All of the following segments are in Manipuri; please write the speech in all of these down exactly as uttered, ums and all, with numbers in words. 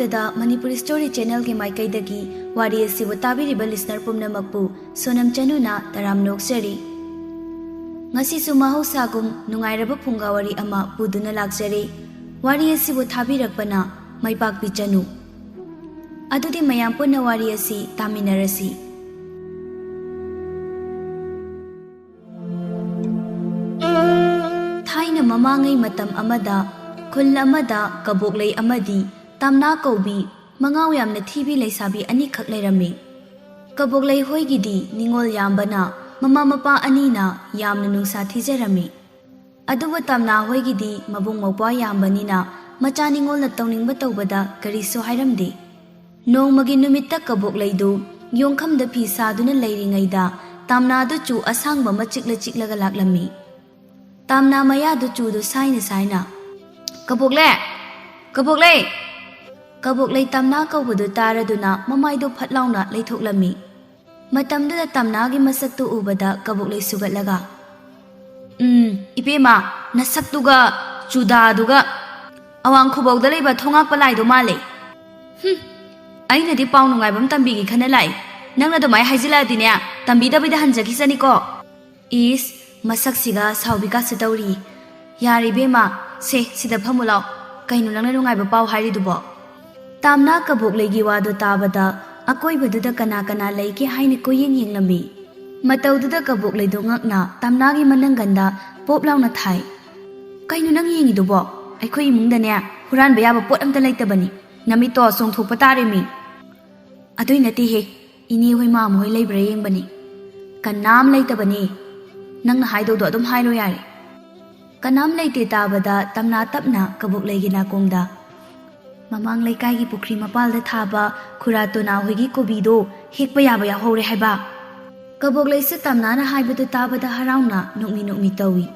ꯗ ꯃꯅꯤꯄꯨꯔꯤ ꯁ꯭ꯇꯣꯔꯤ ꯆꯦꯅꯦꯜꯒꯤ ꯃꯥꯏꯀꯩꯗꯒꯤ ꯋꯥꯔꯤ ꯑꯁꯤꯕꯨ ꯇꯥꯕꯤꯔꯤꯕ ꯂꯤꯁꯅꯔ ꯄꯨꯝꯅꯃꯛꯄꯨ ꯁꯣꯅꯝ ꯆꯅꯨꯅ ꯇꯔꯥꯝꯅ ꯑꯣꯛꯆꯔꯤ꯫ ꯉꯁꯤꯁꯨ ꯃꯍꯧꯁꯥꯒꯨꯝ ꯅꯨꯡꯉꯥꯏꯔꯕ ꯐꯨꯡꯒꯥ ꯋꯥꯔꯤ ꯑꯃ ꯄꯨꯗꯨꯅ ꯂꯥꯛꯆꯔꯤ꯫ ꯋꯥꯔꯤ ꯑꯁꯤꯕꯨ ꯊꯥꯕꯤꯔꯛꯄꯅ ꯃꯥꯏꯄꯥꯛꯄꯤ ꯆꯅꯨ꯫ ꯑꯗꯨꯗꯤ ꯃꯌꯥꯝ ꯄꯨꯟꯅ ꯋꯥꯔꯤ ꯑꯁꯤ ꯇꯥꯃꯤꯟꯅꯔꯁꯤ꯫ ꯊꯥꯏꯅ ꯃꯃꯥꯡꯉꯩ ꯃꯇꯝ ꯑꯃꯗ ꯈꯨꯜ ꯑꯃꯗ ꯀꯕꯣꯛꯂꯩ ꯑꯃꯗꯤ ꯇꯥꯝꯅꯥ ꯀꯧꯕꯤ ꯃꯉꯥꯎ ꯌꯥꯝꯅ ꯊꯤꯕꯤ ꯂꯩꯁꯥꯕꯤ ꯑꯅꯤꯈꯛ ꯂꯩꯔꯝꯃꯤ꯫ ꯀꯕꯣꯛꯂꯩ ꯍꯣꯏꯒꯤꯗꯤ ꯅꯤꯉꯣꯜ ꯌꯥꯝꯕꯅ ꯃꯃꯥ ꯃꯄꯥ ꯑꯅꯤꯅ ꯌꯥꯝꯅ ꯅꯨꯡꯁꯥ ꯊꯤꯖꯔꯝꯃꯤ꯫ ꯑꯗꯨꯕꯨ ꯇꯥꯝꯅꯥ ꯍꯣꯏꯒꯤꯗꯤ ꯃꯕꯨꯡ ꯃꯧꯄ꯭ꯋꯥ ꯌꯥꯝꯕꯅꯤꯅ ꯃꯆꯥ ꯅꯤꯉꯣꯜꯅ ꯇꯧꯅꯤꯡꯕ ꯇꯧꯕꯗ ꯀꯔꯤꯁꯨ ꯍꯥꯏꯔꯝꯗꯦ꯫ ꯅꯣꯡꯃꯒꯤ ꯅꯨꯃꯤꯠꯇ ꯀꯕꯣꯛꯂꯩꯗꯨ ꯌꯣꯡꯈꯝꯗ ꯐꯤ ꯁꯥꯗꯨꯅ ꯂꯩꯔꯤꯉꯩꯗ ꯇꯥꯝꯅꯥꯗꯨ ꯆꯨ ꯑꯁꯥꯡꯕ ꯑꯃ ꯆꯤꯛꯂ ꯆꯤꯛꯂꯒ ꯂꯥꯛꯂꯝꯃꯤ꯫ ꯇꯥꯝꯅꯥ ꯃꯌꯥꯗꯨ ꯆꯨꯗꯨ ꯁꯥꯏꯅ ꯁꯥꯏꯅ, "ꯀꯕꯣꯛꯂꯦ! ꯀꯕꯣꯛꯂꯦ!" ꯀꯕꯣꯛꯂꯩ ꯇꯥꯝꯅꯥ ꯀꯧꯕꯗꯨ ꯇꯥꯔꯗꯨꯅ ꯃꯃꯥꯏꯗꯨ ꯐꯠ ꯂꯥꯎꯅ ꯂꯩꯊꯣꯛꯂꯝꯃꯤ꯫ ꯃꯇꯝꯗꯨꯗ ꯇꯥꯝꯅꯥꯒꯤ ꯃꯁꯛꯇꯨ ꯎꯕꯗ ꯀꯕꯣꯛꯂꯩ ꯁꯨꯒꯠꯂꯒ, "ꯎꯝ, ꯏꯕꯦꯝꯃ, ꯅꯁꯛꯇꯨꯒ ꯆꯨꯗꯥꯗꯨꯒ ꯑꯋꯥꯡ ꯈꯨꯕꯧꯗ ꯂꯩꯕ ꯊꯣꯉꯥꯛꯄ ꯂꯥꯏꯗꯣ ꯃꯥꯜꯂꯦ꯫ ꯍꯨꯝ, ꯑꯩꯅꯗꯤ ꯄꯥꯎ ꯅꯨꯡꯉꯥꯏꯕ ꯑꯃ ꯇꯝꯕꯤꯒꯦ ꯈꯟꯅ ꯂꯥꯛꯏ꯫ ꯅꯪꯅ ꯑꯗꯨꯃꯥꯏꯅ ꯍꯥꯏꯖꯤꯜꯂꯛꯑꯗꯤꯅꯦ, ꯇꯝꯕꯤꯗꯕꯤꯗ ꯍꯟꯖꯈꯤꯁꯅꯤꯀꯣ꯫" ꯏꯁ, ꯃꯁꯛꯁꯤꯒ ꯁꯥꯎꯕꯤꯒꯥꯁꯦ ꯇꯧꯔꯤ꯫ "ꯌꯥꯔꯦ ꯏꯕꯦꯝꯃ, ꯁꯦ, ꯁꯤꯗ ꯐꯝꯃꯨ ꯂꯥꯎ꯫ ꯀꯩꯅꯣ ꯅꯪꯅ ꯅꯨꯡꯉꯥꯏꯕ ꯄꯥꯎ ꯍꯥꯏꯔꯤꯗꯨꯕꯣ?" ꯇꯥꯝꯅꯥ ꯀꯕꯣꯛꯂꯩꯒꯤ ꯋꯥꯗꯨ ꯇꯥꯕꯗ ꯑꯀꯣꯏꯕꯗꯨꯗ ꯀꯅꯥ ꯀꯅꯥ ꯂꯩꯒꯦ ꯍꯥꯏꯅ ꯀꯣꯏꯌꯦꯡ ꯌꯦꯡꯂꯝꯃꯤ꯫ ꯃꯇꯧꯗꯨꯗ ꯀꯕꯣꯛꯂꯩꯗꯨ ꯉꯛꯅ ꯇꯥꯝꯅꯥꯒꯤ ꯃꯅꯪꯒꯟꯗ ꯄꯣꯞ ꯂꯥꯎꯅ ꯊꯥꯏ꯫ "ꯀꯩꯅꯣ ꯅꯪ ꯌꯦꯡꯉꯤꯗꯨꯕꯣ? ꯑꯩꯈꯣꯏ ꯏꯃꯨꯡꯗꯅꯦ ꯍꯨꯔꯥꯟꯕ ꯌꯥꯕ ꯄꯣꯠ ꯑꯝꯇ ꯂꯩꯇꯕꯅꯤ꯫ ꯅꯃꯤꯠꯇꯣ ꯆꯣꯡꯊꯣꯛꯄ ꯇꯥꯔꯦꯃꯤ꯫" "ꯑꯗꯨꯏ ꯅꯠꯇꯦꯍꯦ, ꯏꯅꯦ ꯍꯣꯏ ꯃꯥꯝꯃ ꯍꯣꯏ ꯂꯩꯕ꯭ꯔꯥ ꯌꯦꯡꯕꯅꯤ꯫ ꯀꯅꯥꯝ ꯂꯩꯇꯕꯅꯤ꯫ ꯅꯪꯅ ꯍꯥꯏꯗꯧꯗꯣ ꯑꯗꯨꯝ ꯍꯥꯏꯔꯣ ꯌꯥꯔꯦ꯫" ꯀꯅꯥꯝ ꯂꯩꯇꯦ ꯇꯥꯕꯗ ꯇꯥꯝꯅꯥ ꯇꯞꯅ ꯀꯕꯣꯛꯂꯩꯒꯤ ꯅꯥꯀꯣꯡꯗ, "ꯃꯃꯥꯡ ꯂꯩꯀꯥꯏꯒꯤ ꯄꯨꯈ꯭ꯔꯤ ꯃꯄꯥꯜꯗ ꯊꯥꯕ ꯈꯨꯔꯥ ꯇꯣꯅꯥ ꯍꯣꯏꯒꯤ ꯀꯣꯕꯤꯗꯣ ꯍꯦꯛꯄ ꯌꯥꯕ ꯌꯥꯎꯍꯧꯔꯦ ꯍꯥꯏꯕ꯫" ꯀꯕꯣꯛꯂꯩꯁꯨ ꯇꯥꯝꯅꯥꯅ ꯍꯥꯏꯕꯗꯨ ꯇꯥꯕꯗ ꯍꯔꯥꯎꯅ ꯅꯣꯛꯃꯤ ꯅꯣꯛꯃꯤ ꯇꯧꯏ꯫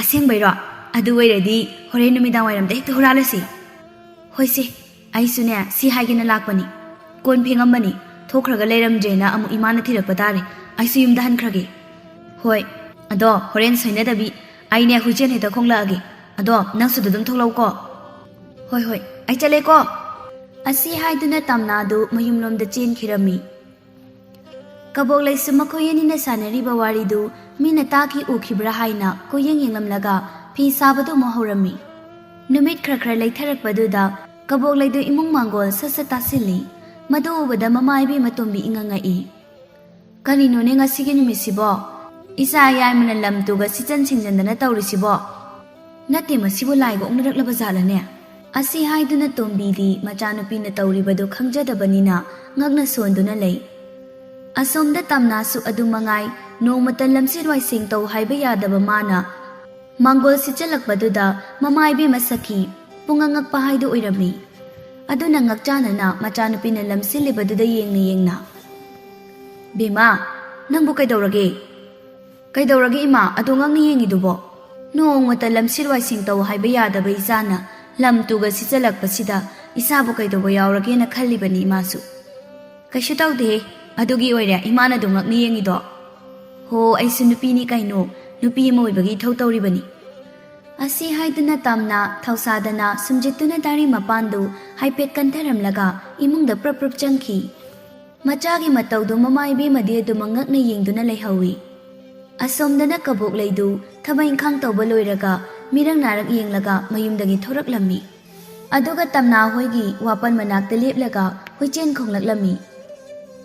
"ꯑꯁꯦꯡꯕꯩꯔꯣ? ꯑꯗꯨ ꯑꯣꯏꯔꯗꯤ ꯍꯣꯔꯦꯟ ꯅꯨꯃꯤꯗꯥꯡ ꯋꯥꯏꯔꯝꯗ ꯍꯦꯛꯇ ꯍꯨꯔꯥꯜꯂꯁꯤ꯫" "ꯍꯣꯏꯁꯦ, ꯑꯩꯁꯨꯅꯦ ꯁꯤ ꯍꯥꯏꯒꯦꯅ ꯂꯥꯛꯄꯅꯤ꯫ ꯀꯣꯟ ꯐꯦꯡꯉꯝꯕꯅꯤ, ꯊꯣꯛꯈ꯭ꯔꯒ ꯂꯩꯔꯝꯗ꯭ꯔꯦꯅ ꯑꯃꯨꯛ ꯏꯃꯥꯅ ꯊꯤꯔꯛꯄ ꯇꯥꯔꯦ꯫ ꯑꯩꯁꯨ ꯌꯨꯝꯗ ꯍꯟꯈ꯭ꯔꯒꯦ꯫" "ꯍꯣꯏ, ꯑꯗꯣ ꯍꯣꯔꯦꯟ ꯁꯣꯏꯅꯗꯕꯤ ꯑꯩꯅꯦ ꯍꯨꯏꯆꯦꯟ ꯍꯦꯛꯇ ꯈꯣꯡꯂꯛꯑꯒꯦ꯫ ꯑꯗꯣ ꯅꯪꯁꯨ ꯑꯗꯨꯝ ꯊꯣꯛꯂꯛꯎꯀꯣ꯫" "ꯍꯣꯏ ꯍꯣꯏ, ꯑꯩ ꯆꯠꯂꯦꯀꯣ꯫" ꯑꯁꯤ ꯍꯥꯏꯗꯨꯅ ꯇꯝꯅꯥꯗꯨ ꯃꯌꯨꯝꯂꯣꯝꯗ ꯆꯦꯟꯈꯤꯔꯝꯃꯤ꯫ ꯀꯕꯣꯛꯂꯩꯁꯨ ꯃꯈꯣꯏ ꯑꯅꯤꯅ ꯁꯥꯟꯅꯔꯤꯕ ꯋꯥꯔꯤꯗꯨ ꯃꯤꯅ ꯇꯥꯈꯤ ꯎꯈꯤꯕ꯭ꯔꯥ ꯍꯥꯏꯅ ꯀꯣꯏꯌꯦꯡ ꯌꯦꯡꯂꯝꯂꯒ ꯐꯤ ꯁꯥꯕꯗꯨ ꯑꯃꯨꯛ ꯍꯧꯔꯝꯃꯤ꯫ ꯅꯨꯃꯤꯠ ꯈꯔ ꯈꯔ ꯂꯩꯊꯔꯛꯄꯗꯨꯗ ꯀꯕꯣꯛꯂꯩꯗꯨ ꯏꯃꯨꯡ ꯃꯥꯡꯒꯣꯜ ꯁꯠ ꯁꯠ ꯇꯥꯁꯤꯜꯂꯤ꯫ ꯃꯗꯨ ꯎꯕꯗ ꯃꯃꯥ ꯏꯕꯦꯝꯃ ꯇꯣꯝꯕꯤ ꯏꯉꯛ ꯉꯛꯏ꯫ "ꯀꯔꯤꯅꯣꯅꯦ ꯉꯁꯤꯒꯤ ꯅꯨꯃꯤꯠꯁꯤꯕꯣ? ꯏꯆꯥ ꯌꯥꯏꯃꯅ ꯂꯝ ꯇꯨꯒ ꯁꯤꯠꯆꯟ ꯁꯤꯡꯖꯟꯗꯅ ꯇꯧꯔꯤꯁꯤꯕꯣ? ꯅꯠꯇꯦ, ꯃꯁꯤꯕꯨ ꯂꯥꯏꯒ ꯑꯣꯛꯅꯔꯛꯂꯕ ꯖꯥꯠꯂꯅꯦ?" ꯑꯁꯤ ꯍꯥꯏꯗꯨꯅ ꯇꯣꯝꯕꯤꯗꯤ ꯃꯆꯥꯅꯨꯄꯤꯅ ꯇꯧꯔꯤꯕꯗꯨ ꯈꯪꯖꯗꯕꯅꯤꯅ ꯉꯛꯅ ꯁꯣꯟꯗꯨꯅ ꯂꯩ꯫ ꯑꯁꯣꯝꯗ ꯇꯝꯅꯥꯁꯨ ꯑꯗꯨ ꯃꯉꯥꯏ, ꯅꯣꯡꯃꯇ ꯂꯝꯁꯤꯠ ꯋꯥꯏꯁꯤꯡ ꯇꯧ ꯍꯥꯏꯕ ꯌꯥꯗꯕ ꯃꯥꯅ ꯃꯥꯡꯒꯣꯜ ꯁꯤꯠꯆꯜꯂꯛꯄꯗꯨꯗ ꯃꯃꯥ ꯏꯕꯦꯝꯃ ꯁꯈꯤ ꯄꯨꯡꯉꯛ ꯉꯛꯄ ꯍꯥꯏꯗꯨ ꯑꯣꯏꯔꯝꯃꯤ꯫ ꯑꯗꯨꯅ ꯉꯛꯆꯥꯅꯅ ꯃꯆꯥꯅꯨꯄꯤꯅ ꯂꯝꯁꯤꯜꯂꯤꯕꯗꯨꯗ ꯌꯦꯡꯅ ꯌꯦꯡꯅ, "ꯕꯦꯝꯃ, ꯅꯪꯕꯨ ꯀꯩꯗꯧꯔꯒꯦ?" "ꯀꯩꯗꯧꯔꯒꯦ ꯏꯃꯥ, ꯑꯗꯣ ꯉꯛꯅ ꯌꯦꯡꯉꯤꯗꯨꯕꯣ? ꯅꯣꯡꯃꯇ ꯂꯝꯁꯤꯠ ꯋꯥꯏꯁꯤꯡ ꯇꯧ ꯍꯥꯏꯕ ꯌꯥꯗꯕ ꯏꯆꯥꯅ ꯂꯝ ꯇꯨꯒ ꯁꯤꯠꯆꯜꯂꯛꯄꯁꯤꯗ ꯏꯆꯥꯕꯨ ꯀꯩꯗꯧꯕ ꯌꯥꯎꯔꯒꯦꯅ ꯈꯜꯂꯤꯕꯅꯤ ꯏꯃꯥꯁꯨ꯫" "ꯀꯩꯁꯨ ꯇꯧꯗꯦꯍꯦ, ꯑꯗꯨꯒꯤ ꯑꯣꯏꯔꯦ ꯏꯃꯥꯅ ꯑꯗꯨꯝ ꯉꯛꯅ ꯌꯦꯡꯉꯤꯗꯣ꯫ ꯍꯣ, ꯑꯩꯁꯨ ꯅꯨꯄꯤꯅꯤ ꯀꯩꯅꯣ, ꯅꯨꯄꯤ ꯑꯃ ꯑꯣꯏꯕꯒꯤ ꯏꯊꯧ ꯇꯧꯔꯤꯕꯅꯤ꯫" ꯑꯁꯤ ꯍꯥꯏꯗꯨꯅ ꯇꯝꯅ ꯊꯧꯁꯥꯗꯅ ꯁꯨꯝꯖꯤꯠꯇꯨꯅ ꯗꯥꯔꯤ ꯃꯄꯥꯟꯗꯨ ꯍꯥꯏꯐꯦꯠ ꯀꯟꯊꯔꯝꯂꯒ ꯏꯃꯨꯡꯗ ꯄ꯭ꯔꯞ ꯄ꯭ꯔꯞ ꯆꯪꯈꯤ꯫ ꯃꯆꯥꯒꯤ ꯃꯇꯧꯗꯨ ꯃꯃꯥ ꯏꯕꯦꯝꯃꯗꯤ ꯑꯗꯨꯃꯛ ꯉꯛꯅ ꯌꯦꯡꯗꯨꯅ ꯂꯩꯍꯧꯏ꯫ ꯑꯁꯣꯝꯗꯅ ꯀꯕꯣꯛꯂꯩꯗꯨ ꯊꯕꯛ ꯏꯪꯈꯥꯡ ꯇꯧꯕ ꯂꯣꯏꯔꯒ ꯃꯤꯔꯛ ꯅꯥꯔꯛ ꯌꯦꯡꯂꯒ ꯃꯌꯨꯝꯗꯒꯤ ꯊꯣꯔꯛꯂꯝꯃꯤ꯫ ꯑꯗꯨꯒ ꯇꯝꯅꯥ ꯍꯣꯏꯒꯤ ꯋꯥꯄꯟ ꯃꯅꯥꯛꯇ ꯂꯦꯞꯂꯒ ꯍꯨꯏꯆꯦꯟ ꯈꯣꯡꯂꯛꯂꯝꯃꯤ꯫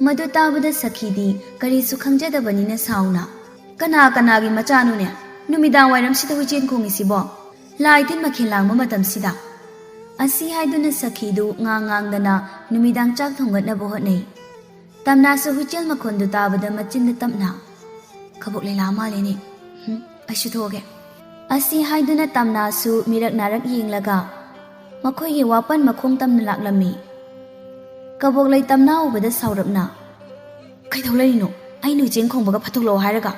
ꯃꯗꯨ ꯇꯥꯕꯗ ꯁꯈꯤꯗꯤ ꯀꯔꯤꯁꯨ ꯈꯪꯖꯗꯕꯅꯤꯅ ꯁꯥꯎꯅ, "ꯀꯅꯥ ꯀꯅꯥꯒꯤ ꯃꯆꯥꯅꯣꯅꯦ ꯅꯨꯃꯤꯗꯥꯡ ꯋꯥꯏꯔꯝꯁꯤꯗ ꯍꯨꯏꯆꯦꯟ ꯈꯣꯡꯉꯤꯁꯤꯕꯣ? ꯂꯥꯏ ꯇꯤꯟ ꯃꯈꯦꯜ ꯂꯥꯡꯕ ꯃꯇꯝꯁꯤꯗ?" ꯑꯁꯤ ꯍꯥꯏꯗꯨꯅ ꯁꯈꯤꯗꯨ ꯉꯥꯡ ꯉꯥꯡꯗꯅ ꯅꯨꯃꯤꯗꯥꯡ ꯆꯥꯛ ꯊꯣꯡꯒꯠꯅꯕ ꯍꯣꯠꯅꯩ꯫ ꯇꯝꯅꯥꯁꯨ ꯍꯨꯏꯆꯦꯜ ꯃꯈꯣꯟꯗꯨ ꯇꯥꯕꯗ ꯃꯆꯤꯟꯗ ꯇꯞꯅ, "ꯀꯕꯣꯛ ꯂꯩ ꯂꯥꯛꯑ ꯃꯥꯜꯂꯦꯅꯦ꯫ ꯍꯨꯝ, ꯑꯩꯁꯨ ꯊꯣꯛꯑꯒꯦ꯫" ꯑꯁꯤ ꯍꯥꯏꯗꯨꯅ ꯇꯝꯅꯥꯁꯨ ꯃꯤꯔꯛ ꯅꯥꯔꯛ ꯌꯦꯡꯂꯒ ꯃꯈꯣꯏꯒꯤ ꯋꯥꯄꯟ ꯃꯈꯣꯡ ꯇꯝꯅ ꯂꯥꯛꯂꯝꯃꯤ꯫ ꯀꯕꯣꯛꯂꯩ ꯇꯝꯅꯥ ꯎꯕꯗ ꯁꯥꯎꯔꯞꯅ, "ꯀꯩꯗꯧ ꯂꯩꯔꯤꯅꯣ? ꯑꯩꯅ ꯎꯆꯦꯟ ꯈꯣꯡꯕꯒ ꯐꯠꯇꯣꯛꯂꯛꯑꯣ ꯍꯥꯏꯔꯒ?"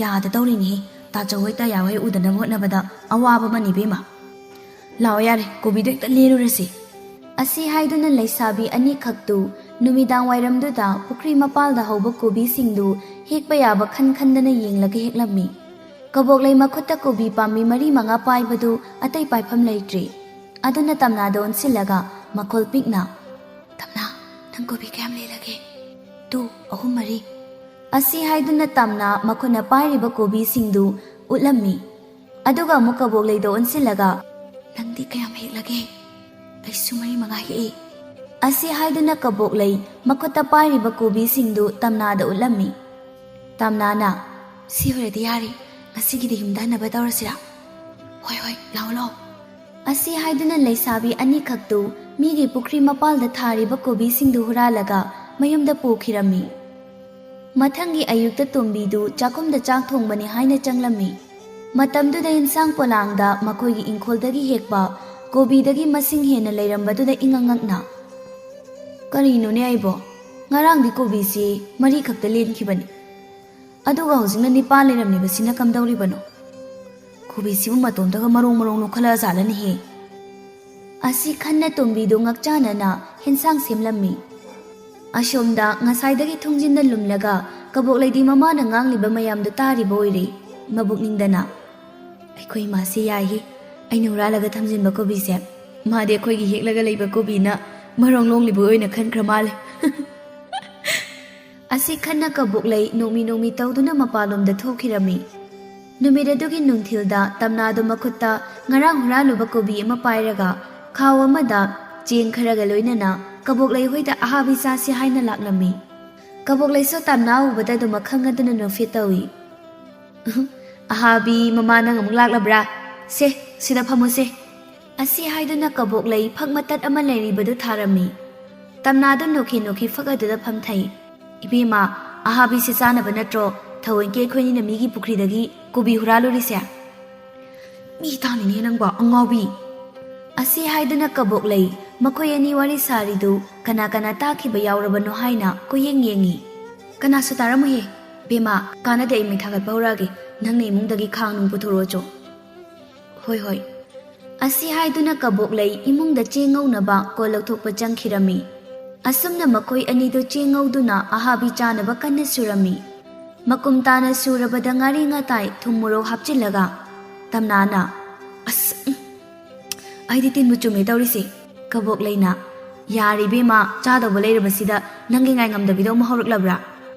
"ꯌꯥꯗ ꯇꯧꯔꯤꯅꯤꯍꯦ, ꯇꯥꯆꯧ ꯍꯣꯏ ꯇꯌꯥ ꯍꯣꯏ ꯎꯗꯅꯕ ꯍꯣꯠꯅꯕꯗ ꯑꯋꯥꯕ ꯑꯃꯅꯤ ꯏꯕꯦꯝꯃ꯫ ꯂꯥꯛꯑꯣ ꯌꯥꯔꯦ, ꯀꯣꯕꯤꯗꯣ ꯍꯦꯛꯇ ꯂꯦꯜꯂꯨꯔꯁꯤ꯫" ꯑꯁꯤ ꯍꯥꯏꯗꯨꯅ ꯂꯩꯁꯥꯕꯤ ꯑꯅꯤꯈꯛꯇꯨ ꯅꯨꯃꯤꯗꯥꯡ ꯋꯥꯏꯔꯝꯗꯨꯗ ꯄꯨꯈ꯭ꯔꯤ ꯃꯄꯥꯜꯗ ꯍꯧꯕ ꯀꯣꯕꯤꯁꯤꯡꯗꯨ ꯍꯦꯛꯄ ꯌꯥꯕ ꯈꯟ ꯈꯟꯗꯅ ꯌꯦꯡꯂꯒ ꯍꯦꯛꯂꯝꯃꯤ꯫ ꯀꯕꯣꯛꯂꯩ ꯃꯈꯨꯠꯇ ꯀꯣꯕꯤ ꯄꯥꯝꯕꯤ ꯃꯔꯤ ꯃꯉꯥ ꯄꯥꯏꯕꯗꯨ ꯑꯇꯩ ꯄꯥꯏꯐꯝ ꯂꯩꯇ꯭ꯔꯦ꯫ ꯑꯗꯨꯅ ꯇꯝꯅꯥꯗ ꯑꯣꯟꯁꯤꯜꯂꯒ, ꯃꯈꯣꯜ ꯄꯤꯛꯅ, "ꯇꯝꯅꯥ, ꯅꯪ ꯀꯣꯕꯤ ꯀꯌꯥꯝ ꯂꯦꯜꯂꯒꯦ?" "ꯇꯨ, ꯑꯍꯨꯝ, ꯃꯔꯤ" ꯑꯁꯤ ꯍꯥꯏꯗꯨꯅ ꯇꯝꯅꯥ ꯃꯈꯨꯠꯅ ꯄꯥꯏꯔꯤꯕ ꯀꯣꯕꯤꯁꯤꯡꯗꯨ ꯎꯠꯂꯝꯃꯤ꯫ ꯑꯗꯨꯒ ꯑꯃꯨꯛ ꯀꯕꯣꯛꯂꯩꯗ ꯑꯣꯟꯁꯤꯜꯂꯒ, "ꯅꯪꯗꯤ ꯀꯌꯥꯝ ꯍꯦꯛꯂꯒꯦ?" "ꯑꯩꯁꯨ ꯃꯔꯤ ꯃꯉꯥ ꯍꯦꯛꯏ" ꯑꯁꯤ ꯍꯥꯏꯗꯨꯅ ꯀꯕꯣꯛꯂꯩ ꯃꯈꯨꯠꯇ ꯄꯥꯏꯔꯤꯕ ꯀꯣꯕꯤꯁꯤꯡꯗꯨ ꯇꯝꯅꯥꯗ ꯎꯠꯂꯝꯃꯤ꯫ ꯇꯝꯅꯥꯅ, "ꯁꯤ ꯑꯣꯏꯔꯗꯤ ꯌꯥꯔꯦ, ꯉꯁꯤꯒꯤꯗꯤ ꯌꯨꯝꯗ ꯍꯟꯅꯕ ꯇꯧꯔꯁꯤꯔꯥ?" "ꯍꯣꯏ, ꯍꯣꯏ, ꯂꯥꯛꯑꯣ, ꯂꯥꯛꯑꯣ" ꯑꯁꯤ ꯍꯥꯏꯗꯨꯅ ꯂꯩꯁꯥꯕꯤ ꯑꯅꯤꯈꯛꯇꯨ ꯃꯤꯒꯤ ꯄꯨꯈ꯭ꯔꯤ ꯃꯄꯥꯜꯗ ꯊꯥꯔꯤꯕ ꯀꯣꯕꯤꯁꯤꯡꯗꯨ ꯍꯨꯔꯥꯜꯂꯒ ꯃꯌꯨꯝꯗ ꯄꯨꯈꯤꯔꯝꯃꯤ꯫ ꯃꯊꯪꯒꯤ ꯑꯌꯨꯛꯇ ꯇꯣꯝꯕꯤꯗꯨ ꯆꯥꯛꯈꯨꯝꯗ ꯆꯥꯛ ꯊꯣꯡꯕꯅꯤ ꯍꯥꯏꯅ ꯆꯪꯂꯝꯃꯤ꯫ ꯃꯇꯝꯗꯨꯗ ꯏꯟꯁꯥꯡ ꯄꯣꯂꯥꯡꯗ ꯃꯈꯣꯏꯒꯤ ꯏꯪꯈꯣꯜꯗꯒꯤ ꯍꯦꯛꯄ ꯀꯣꯕꯤꯗꯒꯤ ꯃꯁꯤꯡ ꯍꯦꯟꯅ ꯂꯩꯔꯝꯕꯗꯨꯗ ꯏꯉꯛ ꯉꯛꯅ, "ꯀꯔꯤꯅꯣꯅꯦ ꯑꯩꯕꯣ? ꯉꯔꯥꯡꯗꯤ ꯀꯣꯕꯤꯁꯤ ꯃꯔꯤꯈꯛꯇ ꯂꯦꯟꯈꯤꯕꯅꯤ, ꯑꯗꯨꯒ ꯍꯧꯖꯤꯛꯅ ꯅꯤꯄꯥꯟ ꯂꯩꯔꯝꯂꯤꯕꯁꯤꯅ ꯀꯝꯗꯧꯔꯤꯕꯅꯣ? ꯀꯣꯕꯤꯁꯤꯕꯨ ꯃꯇꯣꯝꯇꯒ ꯃꯔꯣꯡ ꯃꯔꯣꯡ ꯂꯣꯛꯈꯠꯂꯛꯑꯖꯥꯠꯂꯅꯦꯍꯦ?" ꯑꯁꯤ ꯈꯟꯅ ꯇꯣꯝꯕꯤꯗꯨ ꯉꯛꯆꯥꯅꯅ ꯍꯦꯟꯁꯥꯡ ꯁꯦꯝꯂꯝꯃꯤ꯫ ꯑꯁꯣꯝꯗ ꯉꯁꯥꯏꯗꯒꯤ ꯊꯣꯡꯖꯤꯟꯗ ꯂꯨꯝꯂꯒ ꯀꯕꯣꯛꯂꯩꯗꯤ ꯃꯃꯥꯅ ꯉꯥꯡꯂꯤꯕ ꯃꯌꯥꯝꯗꯨ ꯇꯥꯔꯤꯕ ꯑꯣꯏꯔꯦ꯫ ꯃꯕꯨꯛꯅꯤꯡꯗꯅ, "ꯑꯩꯈꯣꯏ ꯏꯃꯥꯁꯦ ꯌꯥꯏꯍꯦ, ꯑꯩꯅ ꯍꯨꯔꯥꯜꯂꯒ ꯊꯝꯖꯤꯟꯕ ꯀꯣꯕꯤꯁꯦ꯫ ꯃꯥꯗꯤ ꯑꯩꯈꯣꯏꯒꯤ ꯍꯦꯛꯂꯒ ꯂꯩꯕ ꯀꯣꯕꯤꯅ ꯃꯔꯣꯡ ꯂꯣꯡꯂꯤꯕ ꯑꯣꯏꯅ ꯈꯟꯈ꯭ꯔ ꯃꯥꯜꯂꯦ" ꯑꯁꯤ ꯈꯟꯅ ꯀꯕꯣꯛꯂꯩ ꯅꯣꯡꯃꯤ ꯅꯣꯡꯃꯤ ꯇꯧꯗꯨꯅ ꯃꯄꯥꯟꯂꯣꯝꯗ ꯊꯣꯛꯈꯤꯔꯝꯃꯤ꯫ ꯅꯨꯃꯤꯠ ꯑꯗꯨꯒꯤ ꯅꯨꯡꯊꯤꯜꯗ ꯇꯝꯅꯥꯗꯨ ꯃꯈꯨꯠꯇ ꯉꯔꯥꯡ ꯍꯨꯔꯥꯜꯂꯨꯕ ꯀꯣꯕꯤ ꯑꯃ ꯄꯥꯏꯔꯒ ꯈꯥꯎ ꯑꯃꯗ ꯆꯦꯡ ꯈꯔꯒ ꯂꯣꯏꯅꯅ ꯀꯕꯣꯛꯂꯩ ꯍꯣꯏꯗ ꯑꯍꯥꯕꯤ ꯆꯥꯁꯤ ꯍꯥꯏꯅ ꯂꯥꯛꯂꯝꯃꯤ꯫ ꯀꯕꯣꯛꯂꯩꯁꯨ ꯇꯝꯅꯥ ꯎꯕꯗ ꯑꯗꯨꯃꯛ ꯈꯪꯉꯗꯨꯅ ꯅꯣꯛꯐꯦꯠ ꯇꯧꯏ꯫ "ꯑꯍꯥꯕꯤ ꯃꯃꯥ, ꯅꯪ ꯑꯃꯨꯛ ꯂꯥꯛꯂꯕ꯭ꯔꯥ? ꯁꯦ, ꯁꯤꯗ ꯐꯝꯃꯨꯁꯦ" ꯑꯁꯤ ꯍꯥꯏꯗꯨꯅ ꯀꯕꯣꯛꯂꯩ ꯐꯛ ꯃꯇꯠ ꯑꯃ ꯂꯩꯔꯤꯕꯗꯨ ꯊꯥꯔꯝꯃꯤ꯫ ꯇꯝꯅꯥꯗꯨ ꯅꯣꯛꯈꯤ ꯅꯣꯛꯈꯤ ꯐꯛ ꯑꯗꯨꯗ ꯐꯝꯊꯩ꯫ "ꯏꯕꯦꯝꯃ, ꯑꯍꯥꯕꯤꯁꯦ ꯆꯥꯅꯕ ꯅꯠꯇ꯭ꯔꯣ ꯊꯑꯣꯏꯀꯤ ꯑꯩꯈꯣꯏꯅꯤꯅ ꯃꯤꯒꯤ ꯄꯨꯈ꯭ꯔꯤꯗꯒꯤ ꯀꯣꯕꯤ ꯍꯨꯔꯥꯜꯂꯨꯔꯤꯁꯦ?" "ꯃꯤ ꯇꯥꯅꯤꯅꯦ ꯅꯪꯕꯣ, ꯑꯉꯥꯎꯕꯤ!" ꯑꯁꯤ ꯍꯥꯏꯗꯨꯅ ꯀꯕꯣꯛꯂꯩ ꯃꯈꯣꯏ ꯑꯅꯤ ꯋꯥꯔꯤ ꯁꯥꯔꯤꯗꯨ ꯀꯅꯥ ꯀꯅꯥ ꯇꯥꯈꯤꯕ ꯌꯥꯎꯔꯕꯅꯣ ꯍꯥꯏꯅ ꯀꯣꯏꯌꯦꯡ ꯌꯦꯡꯉꯤ꯫ "ꯀꯅꯥꯁꯨ ꯇꯥꯔꯝꯃꯣꯏꯍꯦ꯫ ꯕꯦꯝꯃ, ꯀꯥꯟꯅꯗꯦ, ꯑꯩ ꯃꯩ ꯊꯥꯒꯠꯄ ꯍꯧꯔꯛꯑꯒꯦ꯫ ꯅꯪꯅ ꯏꯃꯨꯡꯗꯒꯤ ꯈꯥꯡ ꯅꯨꯡ ꯄꯨꯊꯣꯔꯛꯑꯣꯆꯣ"꯫ "ꯍꯣꯏ, ꯍꯣꯏ" ꯑꯁꯤ ꯍꯥꯏꯗꯨꯅ ꯀꯕꯣꯛꯂꯩ ꯏꯃꯨꯡꯗ ꯆꯦꯡ ꯉꯧꯅꯕ ꯀꯣꯜ ꯂꯧꯊꯣꯛꯄ ꯆꯪꯈꯤꯔꯝꯃꯤ꯫ ꯑꯁꯨꯝꯅ ꯃꯈꯣꯏ ꯑꯅꯤꯗꯨ ꯆꯦꯡ ꯉꯧꯗꯨꯅ ꯑꯍꯥꯕꯤ ꯆꯥꯅꯕ ꯀꯟꯅ ꯁꯨꯔꯝꯃꯤ꯫ ꯃꯀꯨꯝ ꯇꯥꯅ ꯁꯨꯔꯕꯗ ꯉꯥꯔꯤ ꯉꯥꯇꯥꯏ ꯊꯨꯝ ꯃꯣꯔꯣꯛ ꯍꯥꯞꯆꯤꯜꯂꯒ ꯇꯝꯅꯥꯅ, "ꯑꯁ, ꯎꯝ, ꯑꯩꯗꯤ ꯇꯤꯟꯕꯨ ꯆꯨꯝꯃꯦ ꯇꯧꯔꯤꯁꯦ꯫ ꯀꯕꯣꯛꯂꯩꯅ, "ꯌꯥꯔꯦ ꯏꯕꯦꯝꯃ, ꯆꯥꯗꯧꯕ ꯂꯩꯔꯕꯁꯤꯗ ꯅꯪꯒꯤ ꯉꯥꯏꯉꯝꯗꯕꯤꯗ ꯑꯃꯨꯛ ꯍꯧꯔꯛꯂꯕ꯭ꯔꯥ?"